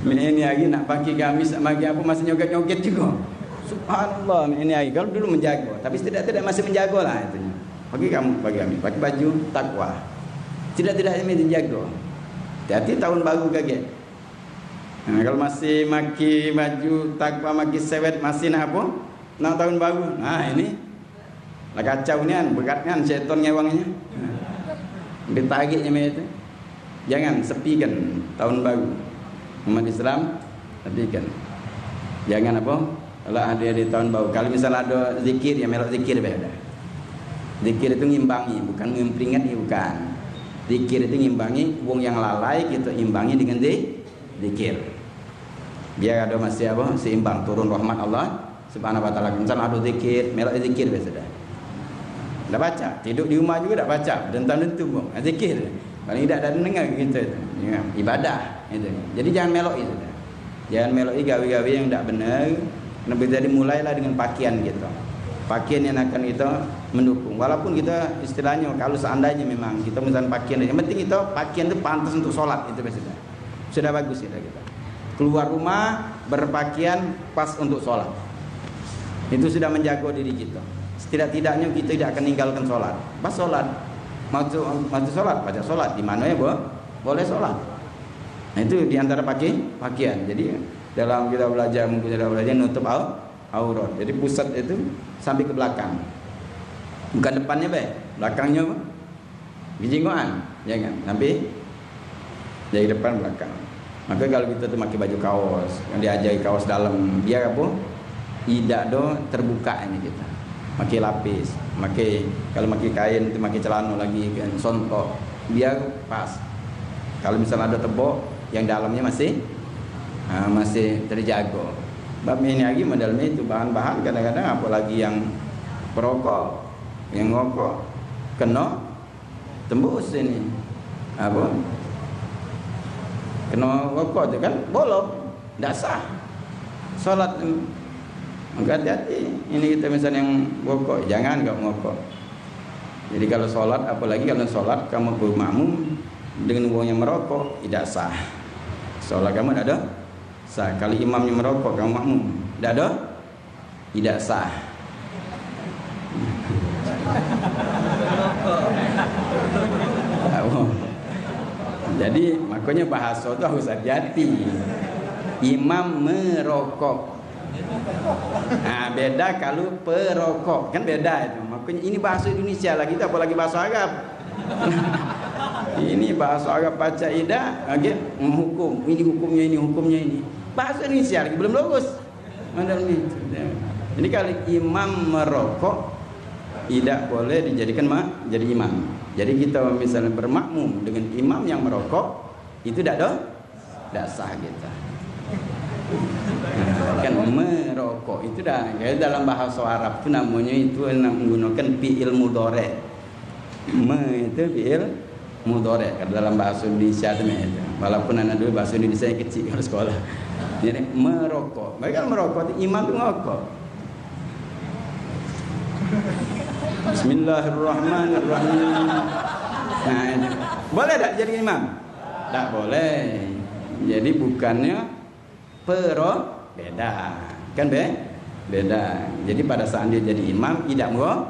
Mek ini hari nak pakai gamis, nak pakai apa, masih nyoget-nyoget juga. Subhanallah, mek ini hari. Kalau dulu menjaga, tapi setidak-tidak masih menjaga lah itunya. Pakai kamu, pakai gamis, pakai baju takwa. Tidak-tidak ini menjaga. Hati-hati tahun baru kaget. Nah, kalau masih maki baju takwa, maki sewet, masih nak apa? Nak tahun baru. Nah, ini. Lah kacau nian, berat nian setan ngewangnyo. Ditariknyo mak itu. Jangan sepikan tahun baru. Umat Islam, sepikan. Jangan apa? Kalau ada di tahun baru. Kalau misal ada zikir, ya melok zikir bae dah. Zikir itu ngimbangi, bukan memperingati, bukan. Zikir itu ngimbangi, wong yang lalai kita imbangi dengan zi-, zikir. Biar ada masih apa? Seimbang, turun rahmat Allah Subhanahu wa taala. Misal ada zikir, melok zikir biasa dah. Dah baca, tidur di rumah juga dah baca, dentam-dentum pun. Ah, zikir. Paling tidak ada dengar kita itu. Ya, ibadah itu. Jadi jangan melok itu dah. Jangan melok gawe-gawe yang tidak benar. Nabi tadi mulailah dengan pakaian kita. Pakaian yang akan kita mendukung. Walaupun kita istilahnya kalau seandainya memang kita misalnya pakaian, yang penting kita pakaian itu pantas untuk sholat itu biasa dah. Sudah bagus kita, kita. Keluar rumah berpakaian pas untuk sholat. Itu sudah menjaga diri kita. Setidak-tidaknya kita tidak akan ninggalkan sholat. Pas sholat, waktu, waktu sholat, baca sholat. Di mana ya, bo-, boleh sholat. Nah, itu diantara pakai, pakaian. Jadi, dalam kita belajar, mungkin kita belajar, nutup au-, aurat. Jadi, pusat itu sampai ke belakang. Bukan depannya, baik. Belakangnya apa? Gejingoan, ya kan? Sampai dari depan belakang. Maka kalau kita tu pakai baju kaos, yang diajari kaos dalam, biar apa? Idak do terbuka ini kita. Pakai lapis, pakai, kalau pakai kain tu pakai celana lagi kan, sontok. Biar pas. Kalau misalnya ada tebok, yang dalamnya masih, ha, masih terjaga. Bab ini lagi model itu bahan-bahan kadang-kadang apalagi yang perokok, yang rokok kena tembus ini. Apa? Kena rokok tu kan bolong. Dak sah. Solat tu. Maka hati-hati. Ini kita misalnya yang rokok, jangan kau merokok. Jadi kalau solat, apalagi kalau solat kamu bermakmum dengan wong yang merokok, tidak sah. Solat kamu tidak ada sah. Kalau imamnya merokok, kamu makmum, tidak ada Idak sah. Jadi, makanya bahasa tu harus hati-hati. Imam merokok. Nah, beda kalau perokok. Kan beda itu. Makanya ini bahasa Indonesia lagi tu, apalagi bahasa Arab. Ini bahasa Arab pacak idak, okey, menghukum. Ini hukumnya, ini hukumnya ini. Bahasa Indonesia lagi belum lurus. Model ni. Jadi kalau imam merokok, tidak boleh dijadikan ma-, jadi imam. Jadi kita misalnya bermakmum dengan imam yang merokok, itu tidak do, tidak sah kita. Kan merokok itu dah, ya, dalam bahasa Arab tu namanya itu nak menggunakan fi'il mudhari. Me itu fi'il mudhari. Kalau dalam bahasa Indonesia tu me itu. Walaupun anak dulu bahasa Indonesia yang kecil kalau sekolah. Jadi merokok. Bagi kalau merokok tu imam tu merokok. Bismillahirrahmanirrahim. Nah, itu. Boleh tak jadi imam? Tak boleh. Jadi bukannya pero, beda. Kan be? Beda. Jadi pada saat dia jadi imam, tidak merokok,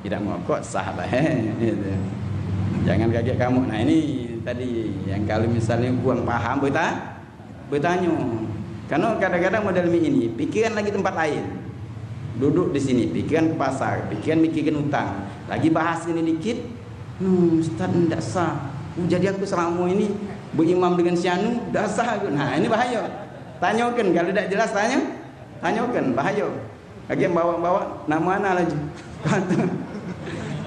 tidak merokok, sah bae. Gitu. Jangan kaget kamu. Nah, ini tadi yang kalau misalnya kurang paham, berta-, bertanya. Karena kadang-kadang model mi ini, pikiran lagi tempat lain. Duduk di sini, pikiran ke pasar, pikiran mikirin utang. Lagi bahas ini dikit, "Hmm, ustaz ndak sah. Uh, jadi aku selama ini berimam dengan si anu, ndak sah aku." Nah, ini bahaya. Tanyakan, kalau dak jelas tanya, tanyakan, bahaya. Lagi bawa-bawa nama ana lagi. Kata,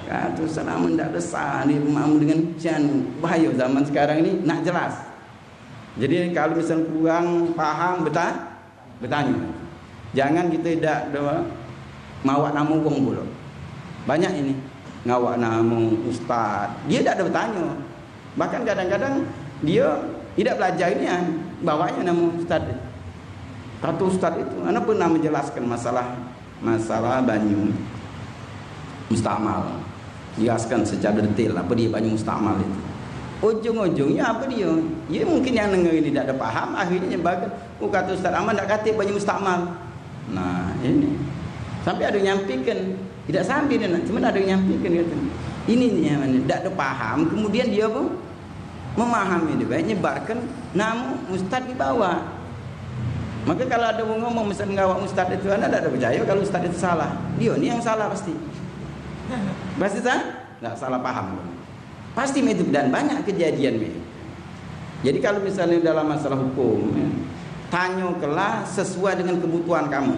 kata selama ndak besar ni imam dengan si anu. Bahaya zaman sekarang ni nak jelas. Jadi kalau misal kurang paham, beta-, bertanya. Jangan kita dak ada mawak nama wong pula. Banyak ini ngawak nama ustaz. Dia dak ada bertanya. Bahkan kadang-kadang dia tidak belajar ini, ah, bawanya nama ustaz. Kata ustaz itu, ana pernah menjelaskan masalah, masalah banyu mustamal. Jelaskan secara detail apa dia banyu mustamal itu. Ujung-ujungnya apa dia? Dia mungkin yang dengar ini tidak ada paham, akhirnya nyebarkan, "Oh, kata Ustaz Ahmad tidak katik banyu mustamal." Nah, ini. Sampai ada yang nyampaikan. Tidak sampai dia nak, cuma ada yang nyampaikan, kata. Ini ni yang mana? Tidak ada paham, kemudian dia apa? Memahami dia baik, nyebarkan nama ustaz di bawah. Maka kalau ada orang ngomong misal ngawak ustaz itu, anda tidak ada percaya kalau ustaz itu salah. Dia ni yang salah pasti. Pasti salah? Tidak salah paham. Pasti itu dan banyak kejadian ni. Jadi kalau misalnya dalam masalah hukum, ya, tanyakanlah sesuai dengan kebutuhan kamu.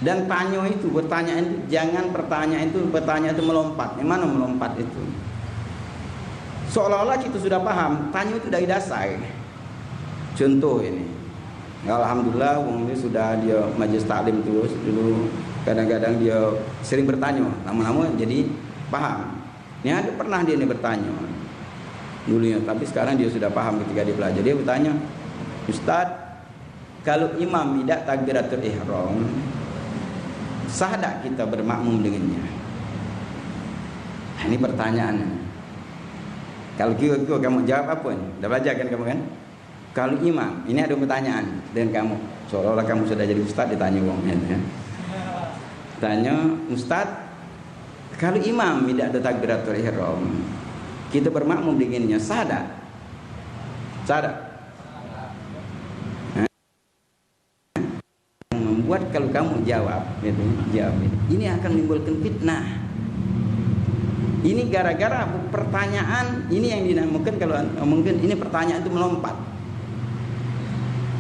Dan tanya itu, pertanyaan itu, jangan pertanyaan itu, pertanyaan itu melompat. Yang mana melompat itu? Seolah-olah kita sudah paham, tanya itu dari dasar. Contoh ini. Alhamdulillah, wong ni sudah dia majlis taklim terus. Dulu kadang-kadang dia sering bertanya, lama-lama jadi paham. Ni ada pernah dia ni bertanya dulunya, tapi sekarang dia sudah paham ketika dia belajar. Dia bertanya, "Ustaz, kalau imam idak takbiratul ihram, sah dak kita bermakmum dengannya?" Nah, ini pertanyaan. Kalau kira-kira kamu jawab apa ni? Dah belajar kan kamu kan? Kalau imam, ini ada pertanyaan dengan kamu. Seolah-olah kamu sudah jadi ustaz, ditanya wong, ya, ya. Tanya, "Ustaz, kalau imam tidak ada takbiratul ihram, kita bermakmum dengannya, sah dak? Sah dak?" Hah? Membuat kalau kamu jawab, gitu, jawab, ini akan menimbulkan fitnah. Ini gara-gara pertanyaan ini yang dinamakan, kalau mungkin ini pertanyaan itu melompat.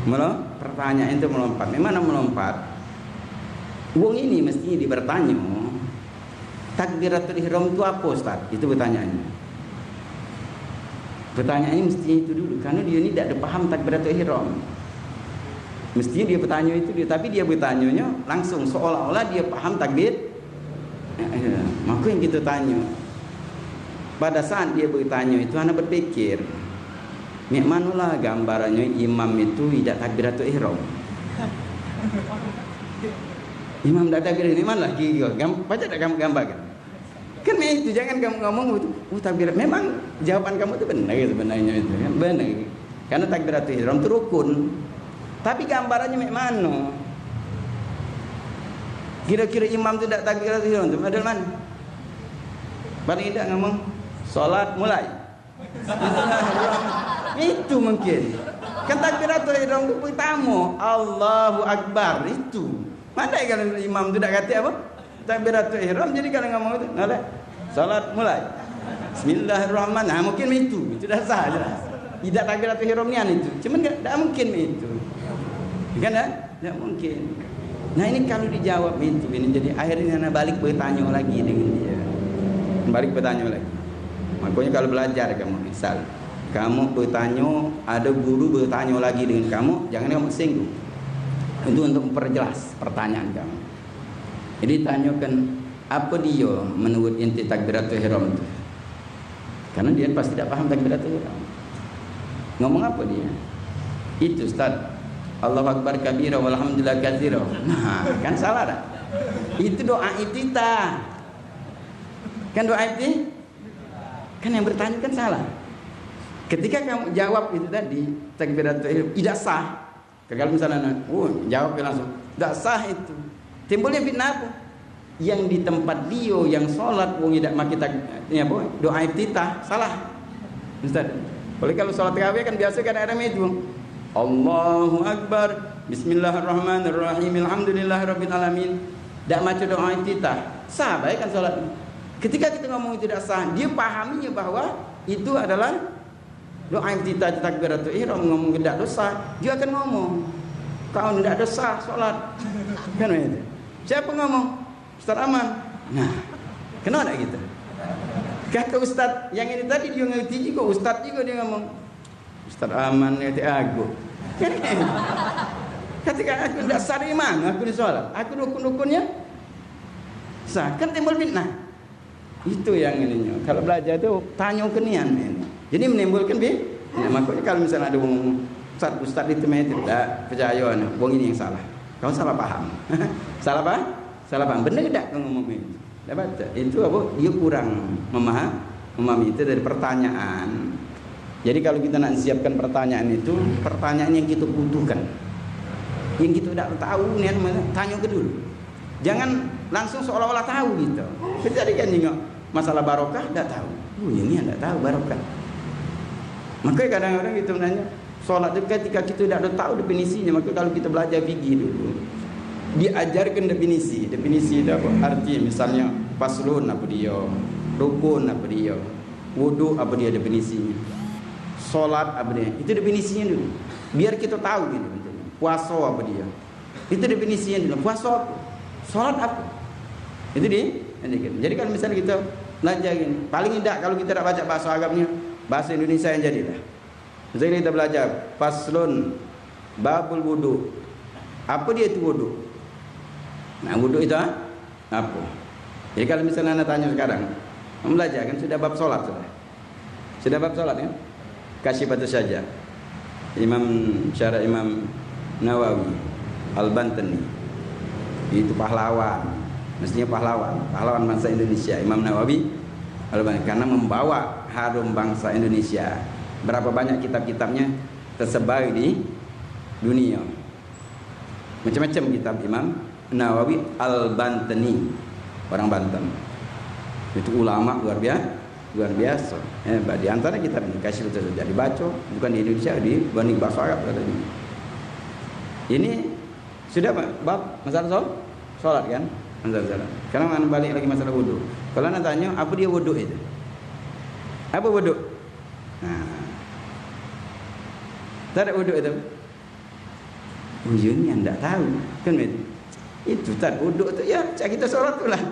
Melo-, pertanyaan itu melompat. Memang melompat. Wong ini mestinya dia bertanya, "Takbiratul ihram itu apa, Ustaz?" Itu pertanyaannya. Pertanyaannya mestinya itu dulu, karena dia ni tidak ada paham takbiratul ihram. Mestinya dia bertanya itu dia, tapi dia bertanyanya langsung seolah-olah dia paham takbir. Eh, eh, maka yang kita tanya, pada saat dia bertanya itu, anak berpikir, "Mek manolah gambarannya imam itu tidak takbiratul ihram?" Imam tidak takbir, mek manolah kira? Gam-, baca tak kamu gambarkan? Kan mek itu, jangan kamu ngomong itu, "Oh, takbirat." Memang jawaban kamu itu benar sebenarnya itu, kan? Benar. Karena takbiratul ihram itu rukun. Tapi gambarannya mek mano? Kira-kira imam tu dak takbiratul ihram tu model mano? Paling tidak ngomong, "Salat mulai." Itu mungkin. Kan takbiratul ihram tu pertama, Allahu Akbar, itu. Mandai kalau imam tu dak katik apa? Takbiratul ihram, jadi kalau ngomong tu, "Noleh. Salat mulai. Bismillahirrahmanirrahim." Nah, mungkin itu. Itu dah sah jelas. Tidak takbiratul ihram nian itu. Cuman dak, dak mungkin itu. Kan dak? Dak mungkin. Nah, ini kalau dijawab itu, ini jadi akhirnya anak balik bertanya lagi dengan dia. Balik bertanya lagi. Makanya kalau belajar kamu, misal, kamu bertanya, ada guru bertanya lagi dengan kamu, jangan kamu singgung. Itu untuk memperjelas pertanyaan kamu. Jadi tanyakan, apa dia menurut inti takbiratul ihram tu? Karena dia pasti tidak paham takbiratul ihram. Ngomong apa dia? Itu, Ustaz. Allahu Akbar kabira walhamdulillah katsira. Nah, kan salah dah. Itu doa iftitah. Kan doa iftitah? Kan yang bertanya kan salah. Ketika kamu jawab itu tadi, takbiratul ihram, tidak sah. Kalau misalnya, oh, jawab langsung, tidak sah itu. Timbulnya fitnah apa? Yang di tempat dia, yang sholat, wong tidak maki tak, ini apa? Doa iftitah, salah. Ustaz. Oleh kalau sholat tarawih kan biasa kan ada itu. Allahu Akbar. Bismillahirrahmanirrahim. Alhamdulillahirabbil alamin. Tidak maca doa iftitah. Sah baik kan sholat. Ketika kita ngomong itu tidak sah, dia pahaminya bahwa itu adalah doa iftitah, takbiratul ihram, ngomong tidak dosa, dia akan ngomong, "Kau tidak dosa sholat." Kan begitu. Siapa ngomong? Ustaz Aman. Nah, kena tak kita? Kata ustaz yang ini tadi, dia ngerti juga, ustaz juga dia ngomong. Ustaz Aman ngerti aku. Kata aku tidak sah dari mana aku ni sholat? Aku dukun-dukunnya sah. Kan timbul fitnah. Itu yang ininya. Kalau belajar tu, tanya ke nian ini. Jadi menimbulkan bi-, nah, makanya kalau misalnya ada orang ustaz, ustaz itu mah tidak percaya, nah, wong ini yang salah. Kau salah paham. Salah paham? Salah paham. Benar tidak kau ngomong itu? Dapat tak? Itu apa? Dia kurang memaham, memahami itu dari pertanyaan. Jadi kalau kita nak siapkan pertanyaan itu, pertanyaan yang kita butuhkan. Yang kita tidak tahu ni, tanya ke dulu. Jangan langsung seolah-olah tahu gitu. Kita tadi kan tengok masalah barokah, tak tahu. Oh, ini yang tak tahu barokah. Maka kadang-kadang kita menanya, sholat tu ketika kita tak ada tahu definisinya, maka kalau kita belajar fikih dulu, diajarkan definisi. Definisi itu apa? Arti misalnya, faslun apa dia, rukun apa dia, wuduk apa dia definisinya, sholat apa dia. Itu definisinya dulu. Biar kita tahu gitu. Puasa apa dia. Itu definisinya dulu. Puasa apa? Sholat apa? Itu di, jadi kalau misalnya kita belajar gini, paling tidak kalau kita tak baca bahasa Arabnya, bahasa Indonesia yang jadilah. Misalnya kita belajar faslun babul wudu. Apa dia itu wudu? Nah, wudu itu, ha? Apa? Jadi kalau misalnya anda tanya sekarang, kamu belajar kan sudah bab sholat sudah. Sudah bab sholat kan? Kasih batu saja. Imam Syarah Imam Nawawi Al-Bantani. Itu pahlawan. Mestinya pahlawan. Pahlawan bangsa Indonesia. Imam Nawawi Al-Bantani. Karena membawa harum bangsa Indonesia. Berapa banyak kitab-kitabnya tersebar di dunia. Macam-macam kitab Imam Nawawi Al-Bantani, orang Banten. Itu ulama luar biasa, luar biasa. Eh, di antara kitab ini kasih betul jadi baca, bukan di Indonesia, di banding bahasa Arab katanya. Ini sudah, Pak, bab masalah sol, sholat kan? Masalah sholat. Sekarang mana balik lagi masalah wudhu. Kalau nak tanya, apa dia wudhu itu? Apa wudhu? Nah, tak ada wudhu itu. Ujungnya ndak tahu, kan begitu? Itu tak wuduk tu, ya, cak kita sholat tu lah.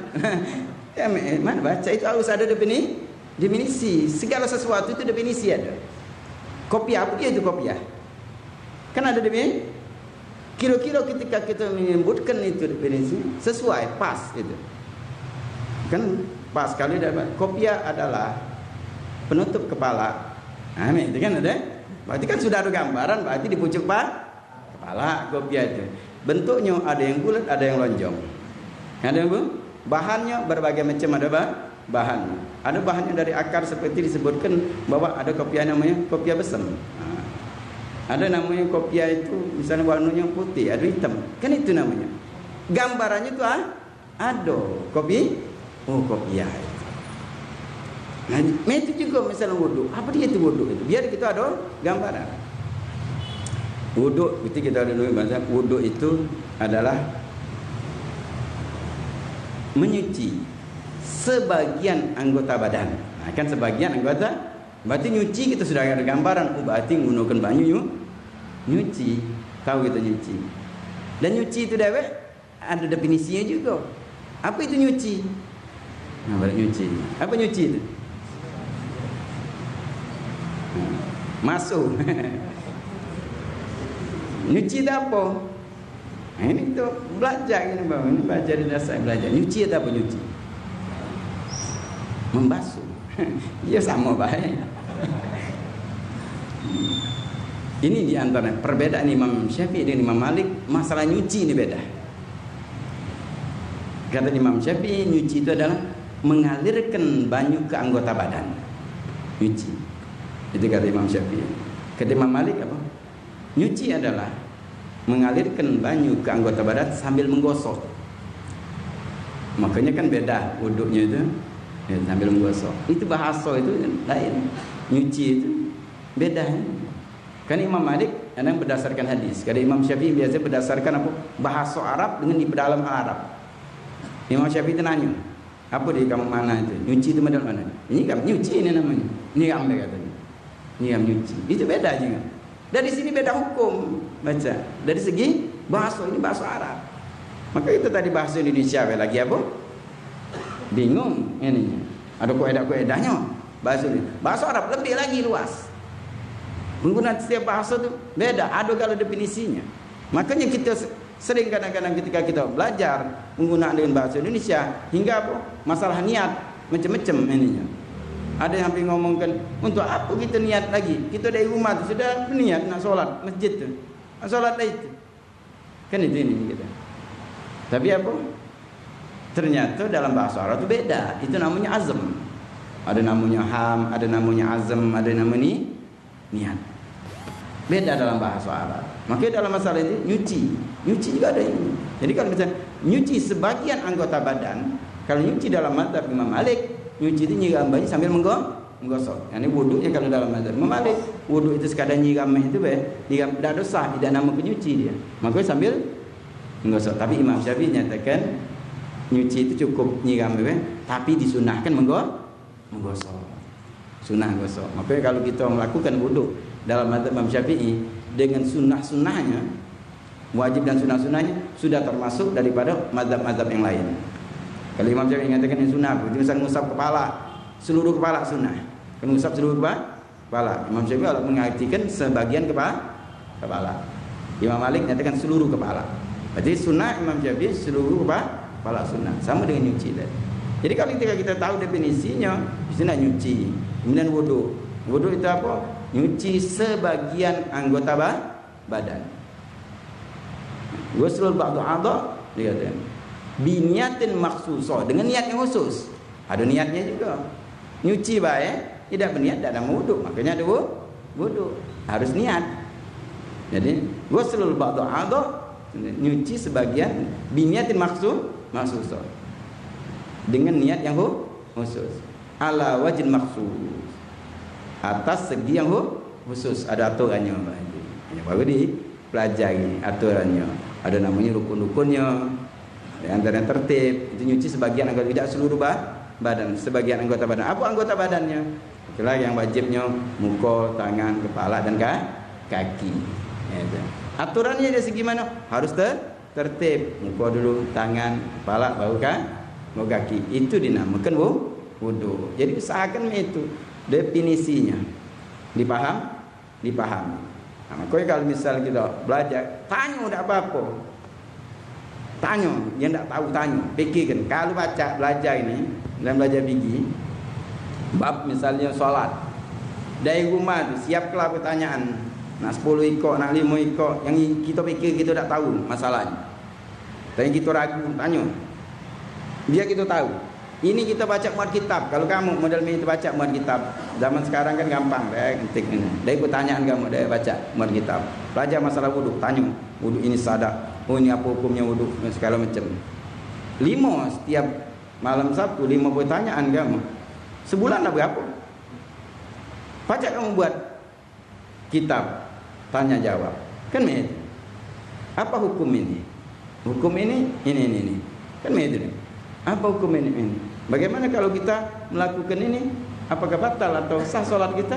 Ya, me-, mana baca itu harus ada defini-, definisi. Segala sesuatu itu definisi ada. Kopiah, apa dia itu kopiah? Kan ada definisi. Kira-kira ketika kita menyebutkan itu definisi, sesuai, pas itu. Kan pas, kalau dapat kopiah adalah penutup kepala. Nah, ni, itu kan ada. Berarti kan sudah ada gambaran, berarti di pucuk pa-, kepala kopiah itu. Bentuknya ada yang bulat, ada yang lonjong. Ada yang bu-, bahannya berbagai macam, ada ba-, bahan. Ada bahannya dari akar seperti disebutkan bahwa ada kopiah namanya kopiah besem. Nah, ada namanya kopiah itu misalnya warnanya putih, ada hitam. Kan itu namanya. Gambarannya itu, ah, ado kopi, oh, kopiah itu. Nah, itu juga misalnya wuduk. Apa dia itu wuduk itu? Biar kita ada gambaran. Wuduk, itu kita ada dulu bahasa, wuduk itu adalah menyuci sebagian anggota badan. Nah, kan sebagian anggota, berarti nyuci kita sudah ada gambaran. Oh, berarti menggunakan banyu nyu-, nyuci. Tahu kita nyuci. Dan nyuci itu dewek ada definisinya juga. Apa itu nyuci? Nah, balik nyuci. Apa nyuci itu? Masuk. Nyuci itu apa? Nah, ini kita belajar ini, Bang. Ini belajar di dasar belajar. Nyuci itu apa nyuci? Membasuh. Ya sama baik. Ini di antara perbedaan Imam Syafi'i dengan Imam Malik, masalah nyuci ini beda. Kata Imam Syafi'i, nyuci itu adalah mengalirkan banyu ke anggota badan. Nyuci. Itu kata Imam Syafi'i. Kata Imam Malik apa? Nyuci adalah mengalirkan banyu ke anggota badan sambil menggosok. Makanya kan beda wuduknya itu, ya, sambil menggosok. Itu bahasa itu lain. Nyuci itu beda. Kan Imam Malik kadang berdasarkan hadis. Kalau Imam Syafi'i biasa berdasarkan apa? Bahasa Arab dengan diperdalam Arab. Imam Syafi'i itu nanya, apa di kamu mana itu? Nyuci itu model mana? Ini kan nyuci ini namanya. Ini kan dia katanya. Ini kan nyuci. Itu beda juga. Dari sini beda hukum baca. Dari segi bahasa, ini bahasa Arab. Maka itu tadi bahasa Indonesia lagi apa? Bingung ini. Ada kaedah-kaedahnyo bahasa ini. Bahasa Arab lebih lagi luas. Penggunaan setiap bahasa tu beda, ada kalau definisinya. Makanya kita se- sering kadang-kadang ketika kita belajar menggunakan dengan bahasa Indonesia, hingga apa? Masalah niat, macam-macam ininya. Ada yang sampai ngomongkan, untuk apa kita niat lagi? Kita dari rumah tu sudah niat nak solat masjid tu. Nak solat lah itu. Kan itu ini kita. Tapi apa? Ternyata dalam bahasa Arab tu beda. Itu namanya azm. Ada namanya ham, ada namanya azm, ada namanya ni niat. Beda dalam bahasa Arab. Makanya dalam masalah ini nyuci. Nyuci juga ada ini. Jadi kalau misalnya nyuci sebagian anggota badan, kalau nyuci dalam mazhab Imam Malik, nyuci itu nyiram banyu sambil menggo- menggosok. Yang ini wuduknya kalau dalam mazhab Imam Malik, wuduk itu sekadar nyiram itu be, nyiram dak dosah, tidak nama ke nyuci dia. Maka sambil menggosok. Tapi Imam Syafi'i nyatakan nyuci itu cukup nyiram be, tapi disunahkan menggo- menggosok. Sunnah gosok. Maka kalau kita melakukan wuduk dalam mazhab Imam Syafi'i dengan sunnah-sunnahnya, wajib dan sunnah-sunnahnya sudah termasuk daripada mazhab-mazhab yang lain. Kalau Imam Syafi'i mengatakan yang sunnah, berarti misal ngusap kepala, seluruh kepala sunnah. Kan ngusap seluruh kepala, kepala. Imam Syafi'i kalau mengartikan sebagian kepala, kepala. Imam Malik nyatakan seluruh kepala. Berarti sunnah Imam Syafi'i seluruh kepala, kepala sunnah. Sama dengan nyuci tadi. Jadi kalau kita, kita tahu definisinya, di sini nyuci. Kemudian wuduk. Wuduk itu apa? Nyuci sebagian anggota ba- badan. Ghuslul ba'du a'dha, dia kata, biniatin makhsusah, dengan niat yang khusus. Ada niatnya juga. Nyuci bae, tidak berniat, tidak ada wuduk. Makanya ada wu- wuduk. Harus niat. Jadi, ghuslul ba'du a'dha, nyuci sebagian, biniatin makhsu- makhsusah. Dengan niat yang khu- khusus. Ala wajhin makhsus. Atas segi yang khu- khusus, ada aturannyo. Yang baru dipelajari aturannyo. Ada namanya rukun-rukunnyo. Yang antara tertib, itu nyuci sebagian anggota, tidak seluruh ba- badan, sebagian anggota badan. Apa anggota badannya? Itulah yang wajibnya muka, tangan, kepala dan ka- kaki. Ya, itu. Aturannya dari segi mana? Harus ter- tertib. Muka dulu, tangan, kepala, baru ka- baru kaki. Itu dinamakan wu- wuduk. Jadi usahakan itu definisinya. Dipaham? Dipahami. Nah, makanya kalau misal kita belajar, tanyo dak apa-apa. Tanyo, yang dak tahu tanyo. Pikirkan, kalau baca belajar ini, dalam belajar fikih, bab misalnya solat. Dari rumah tu, siapkanlah pertanyaan. Nak sepuluh ikok, nak lima ikok, yang kita pikir kita dak tahu masalahnya. Tapi kita ragu, tanyo. Biar kita tahu. Ini kita baca muat kitab. Kalau kamu model ni kita baca muat kitab. Zaman sekarang kan gampang, eh, ketik ini. Dari pertanyaan kamu, dari baca muat kitab. Belajar masalah wuduk, tanyo. Wuduk ini sah dak? Oh, ini apa hukumnya wuduk? Segala macam. Lima setiap malam Sabtu, lima pertanyaan kamu. Sebulan dah berapa? Pacak kamu buat kitab tanya jawab. Kan begitu. Apa hukum ini? Hukum ini, ini, ini, ini. Kan begitu ni. Apa hukum ini, ini? Bagaimana kalau kita melakukan ini? Apakah batal atau sah solat kita?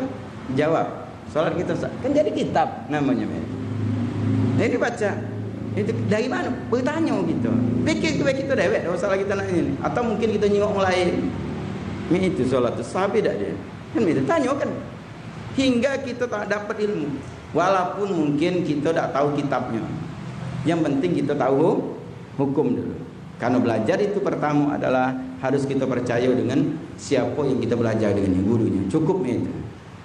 Jawab. Solat kita sah. Kan jadi kitab namanya begitu. Ini baca. Itu dari mana? Bertanyo kita. Pikir ke kita dewek, dak usah lagi tanyo ini. Atau mungkin kita nyingok orang lain. Ni itu solat tu sah be dak dia? Kan begitu, tanyo kan. Hingga kita tak dapat ilmu. Walaupun mungkin kita dak tahu kitabnya. Yang penting kita tahu hukum dulu. Karena belajar itu pertama adalah harus kita percaya dengan siapa yang kita belajar dengannya, gurunya. Cukup itu.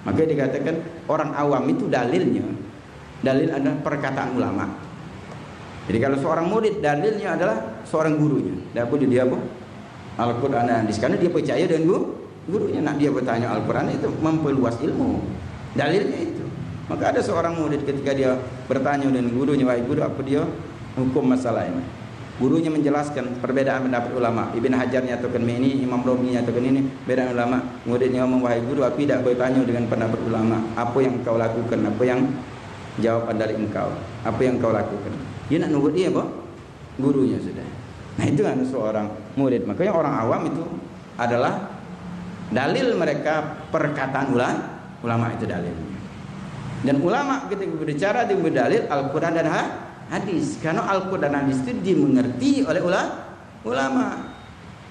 Maka dikatakan orang awam itu dalilnya, dalil adalah perkataan ulama. Jadi kalau seorang murid, dalilnya adalah seorang gurunya. Dia apa? Dia apa? Al-Quran dan hadis. Karena dia percaya dengan guru, gurunya. Nak dia bertanya Al-Quran itu memperluas ilmu. Dalilnya itu. Maka ada seorang murid ketika dia bertanya dengan gurunya, "Wahai guru, apa dia hukum masalah ini?" Gurunya menjelaskan perbedaan pendapat ulama. Ibn Hajar nyatakan ini, Imam Romli nyatakan ini, perbedaan ulama. Muridnya ngomong, "Wahai guru, aku tidak bertanya dengan pendapat ulama. Apa yang kau lakukan? Apa yang jawaban dari engkau? Apa yang kau lakukan?" Dia nak nurut dia apa? Gurunya sudah. Nah, itu kan seorang murid. Makanya orang awam itu adalah dalil mereka perkataan ula-, ulama itu dalilnya. Dan ulama ketika berbicara dia berdalil Al-Quran dan ha-, hadis. Karena Al-Quran dan hadis itu dimengerti oleh ula-, ulama.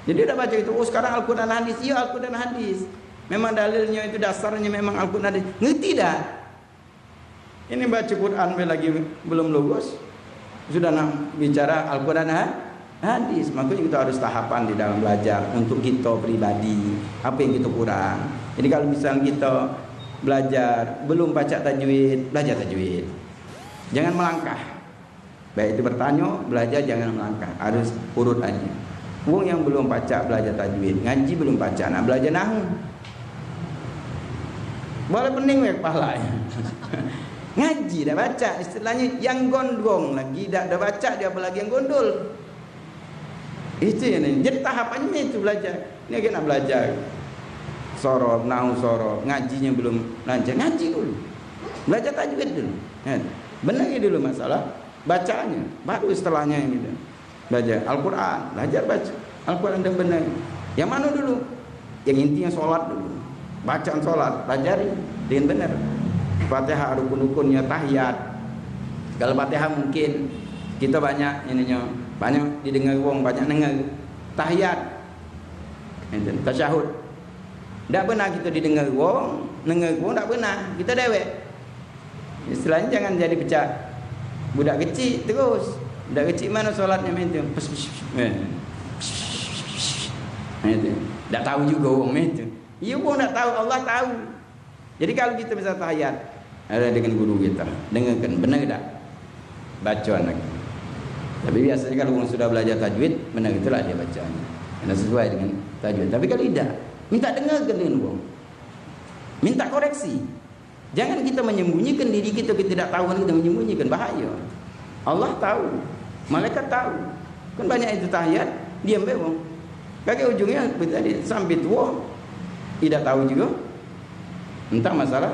Jadi dak baca itu, "Oh, sekarang Al-Quran dan hadis." Iya, Al-Quran dan hadis. Memang dalilnya itu dasarnya memang Al-Quran dan hadis. Ngerti dak? Ini baca Quran be lagi belum lurus, sudah nak bicara Al-Quran ha-, hadis. Makanya kita harus tahapan di dalam belajar untuk kita pribadi, apa yang kita kurang. Jadi kalau misalnya kita belajar belum pacak tajwid, belajar tajwid. Jangan melangkah. Baik itu bertanya, belajar, jangan melangkah. Harus urut aja. Wong yang belum pacak belajar tajwid, ngaji belum pacak, nak belajar nahu. Boleh pening weh kepala. Ngaji dak baca, istilahnya yang gondrong lagi dak, dak baca dia, apalagi yang gondol. Itu yang ni. Jadi tahapannya itu belajar. Ni lagi nak belajar sorof, nahu sorof, ngajinya belum lancar, ngaji dulu. Belajar tajwid dulu. Kan? Benahi dulu masalah bacanya, baru setelahnya yang itu. Belajar Al-Quran, belajar baca Al-Quran dan benar. Yang mana dulu? Yang intinya solat dulu. Bacaan solat, pelajari dengan benar. Fatihah, rukun-rukunnya, tahiyat. Kalau Fatihah mungkin kita banyak ininya, banyak didengar wong, banyak dengar. Tahiyat, enten, tasyahud. Dak benar kita didengar wong, dengar wong dak benar. Kita dewek. Istilahnya jangan jadi pecak budak kecil terus. Budak kecil mana solatnya main tu? Pes, pes, pes, eh. Main tu. Dak tahu juga wong main tu. Iya, wong dak tahu, Allah tahu. Jadi kalau kita bisa tahiyat, ada dengan guru kita, dengarkan, benar dak bacaan lagi. Tapi biasanya kalau orang sudah belajar tajwid, benar itulah dia bacanya. Kena sesuai dengan tajwid. Tapi kalau tidak, minta dengarkan dengan wong. Minta koreksi. Jangan kita menyembunyikan diri kita, kita tidak tahu, kita menyembunyikan, bahaya. Allah tahu, malaikat tahu. Kan banyak itu tahiyat, diam be wong. Kaki ujungnya tadi sampai tua, tidak tahu juga. Entah masalah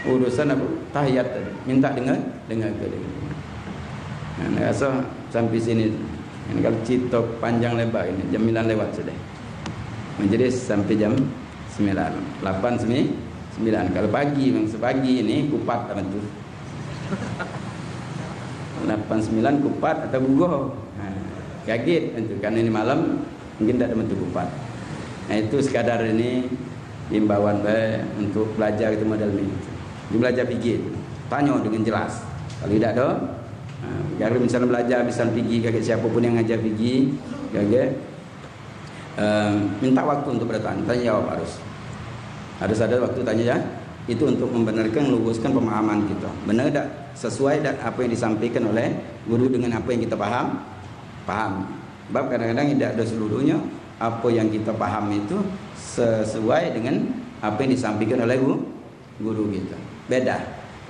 urusan apa, tahiyat tadi. Minta dengar, dengar ke dia. Nah, nak rasa sampai sini. Ini kalau cerita panjang lebar ini, jam sembilan lewat sudah. Nah, jadi sampai jam sembilan. Lapan, semi-, sembilan. Kalau pagi, memang sepagi ini kupat apa tu. Lapan, sembilan, kupat atau bugoh. Ha, kaget itu. Karena ini malam, mungkin tak ada metu kupat. Nah, itu sekadar ini imbauan bae untuk belajar itu model ni. Dia belajar fikir. Tanya dengan jelas. Kalau tidak ada, ha, kalau misalnya belajar bisa fikir, kaget siapa pun yang ngajar fikir, kaget, eh, minta waktu untuk bertanya, tanya jawab harus. Harus ada waktu tanya ya. Itu untuk membenarkan, meluruskan pemahaman kita. Benar tak? Sesuai tak apa yang disampaikan oleh guru dengan apa yang kita paham? Paham. Sebab kadang-kadang tidak ada seluruhnya apa yang kita paham itu sesuai dengan apa yang disampaikan oleh gu-, guru kita. Beda.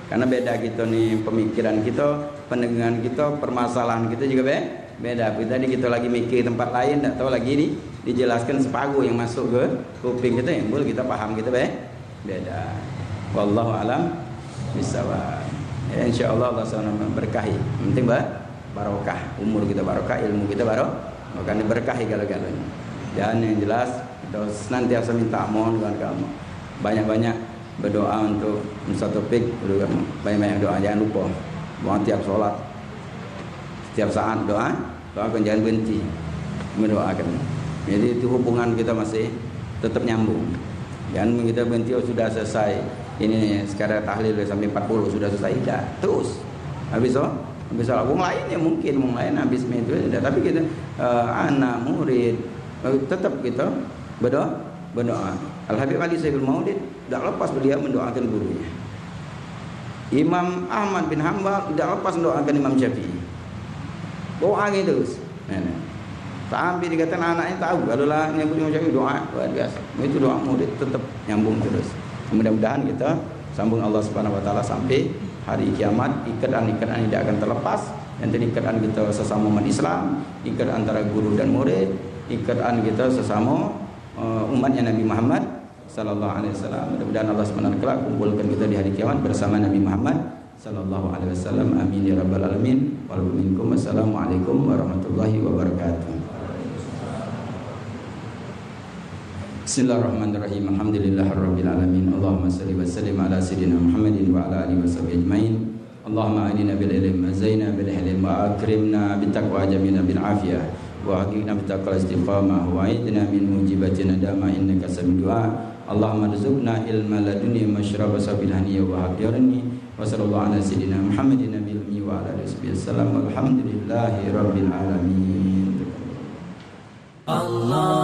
Karena beda kita ni pemikiran kita, pendengaran kita, permasalahan kita juga be-, beda. Tapi tadi kita lagi mikir tempat lain, tak tahu lagi di, dijelaskan separuh yang masuk ke kuping kita, yang boleh kita paham kita be-, beda. Wallahu alam bisawab. Ya, insyaallah Allah subhanahu wa taala berkahi. Yang penting ba-, barokah, umur kita barokah, ilmu kita baro-, makanya berkahi kalau-kalau. Dan yang jelas kita senantiasa minta mohon kepada kamu. Banyak-banyak berdoa untuk Ustaz Taufik, banyak-banyak doa, jangan lupa. Doa tiap solat, tiap saat doa, doakan, jangan berhenti mendoakan. Jadi itu hubungan kita masih tetap nyambung. Jangan kita berhenti, oh, sudah selesai. Ini sekarang tahlil sampai empat puluh, sudah selesai, tidak. Terus. Habis, oh, habis solat. Wong lain ya mungkin, wong lain habis main itu tidak. Tapi kita, eh, anak, murid, eh, tetap kita berdoa, berdoa. Al Habib Ali Saiful Maulid tidak lepas beliau mendoakan gurunya. Imam Ahmad bin Hambal tidak lepas mendoakan Imam Syafi'i. Doa gitu terus. Nah, nah. Sampai dikatakan anaknya tahu, kalau lah nyebut Imam Syafi'i doa luar biasa. Itu doa murid tetap nyambung terus. Mudah-mudahan kita sambung Allah Subhanahu wa taala sampai hari kiamat, ikatan-ikatan tidak akan terlepas. Yang tadi ikatan kita sesama umat Islam, ikatan antara guru dan murid, ikatan kita sesama, eh, umatnya Nabi Muhammad sallallahu alaihi wasallam. Mudah-mudahan Allah Subhanahu wa taala kumpulkan kita di hari kiamat bersama Nabi Muhammad sallallahu alaihi wasallam. Amin ya rabbal alamin. Wal minkum. Wassalamualaikum warahmatullahi wabarakatuh. Bismillahirrahmanirrahim. Alhamdulillahirabbil alamin. Allahumma shalli wa sallim ala sayyidina Muhammadin wa ala alihi wa sahbihi ajmain. Allahumma a'inna bil ilm, wa zayyinna bil hilm, wa akrimna bit taqwa, jamilna bil afiyah, wa haqiqna bit taqwa istiqamah, wa aidna min mujibati nadama innaka sami'ud du'a. Allahumma rzuqna ilma laduni wa masyraba sabil haniya wa hadirni. Wa sallallahu ala sayyidina Muhammadin nabil ummi wa ala alihi wa sahbihi wasallam. Walhamdulillahi rabbil alamin. Allah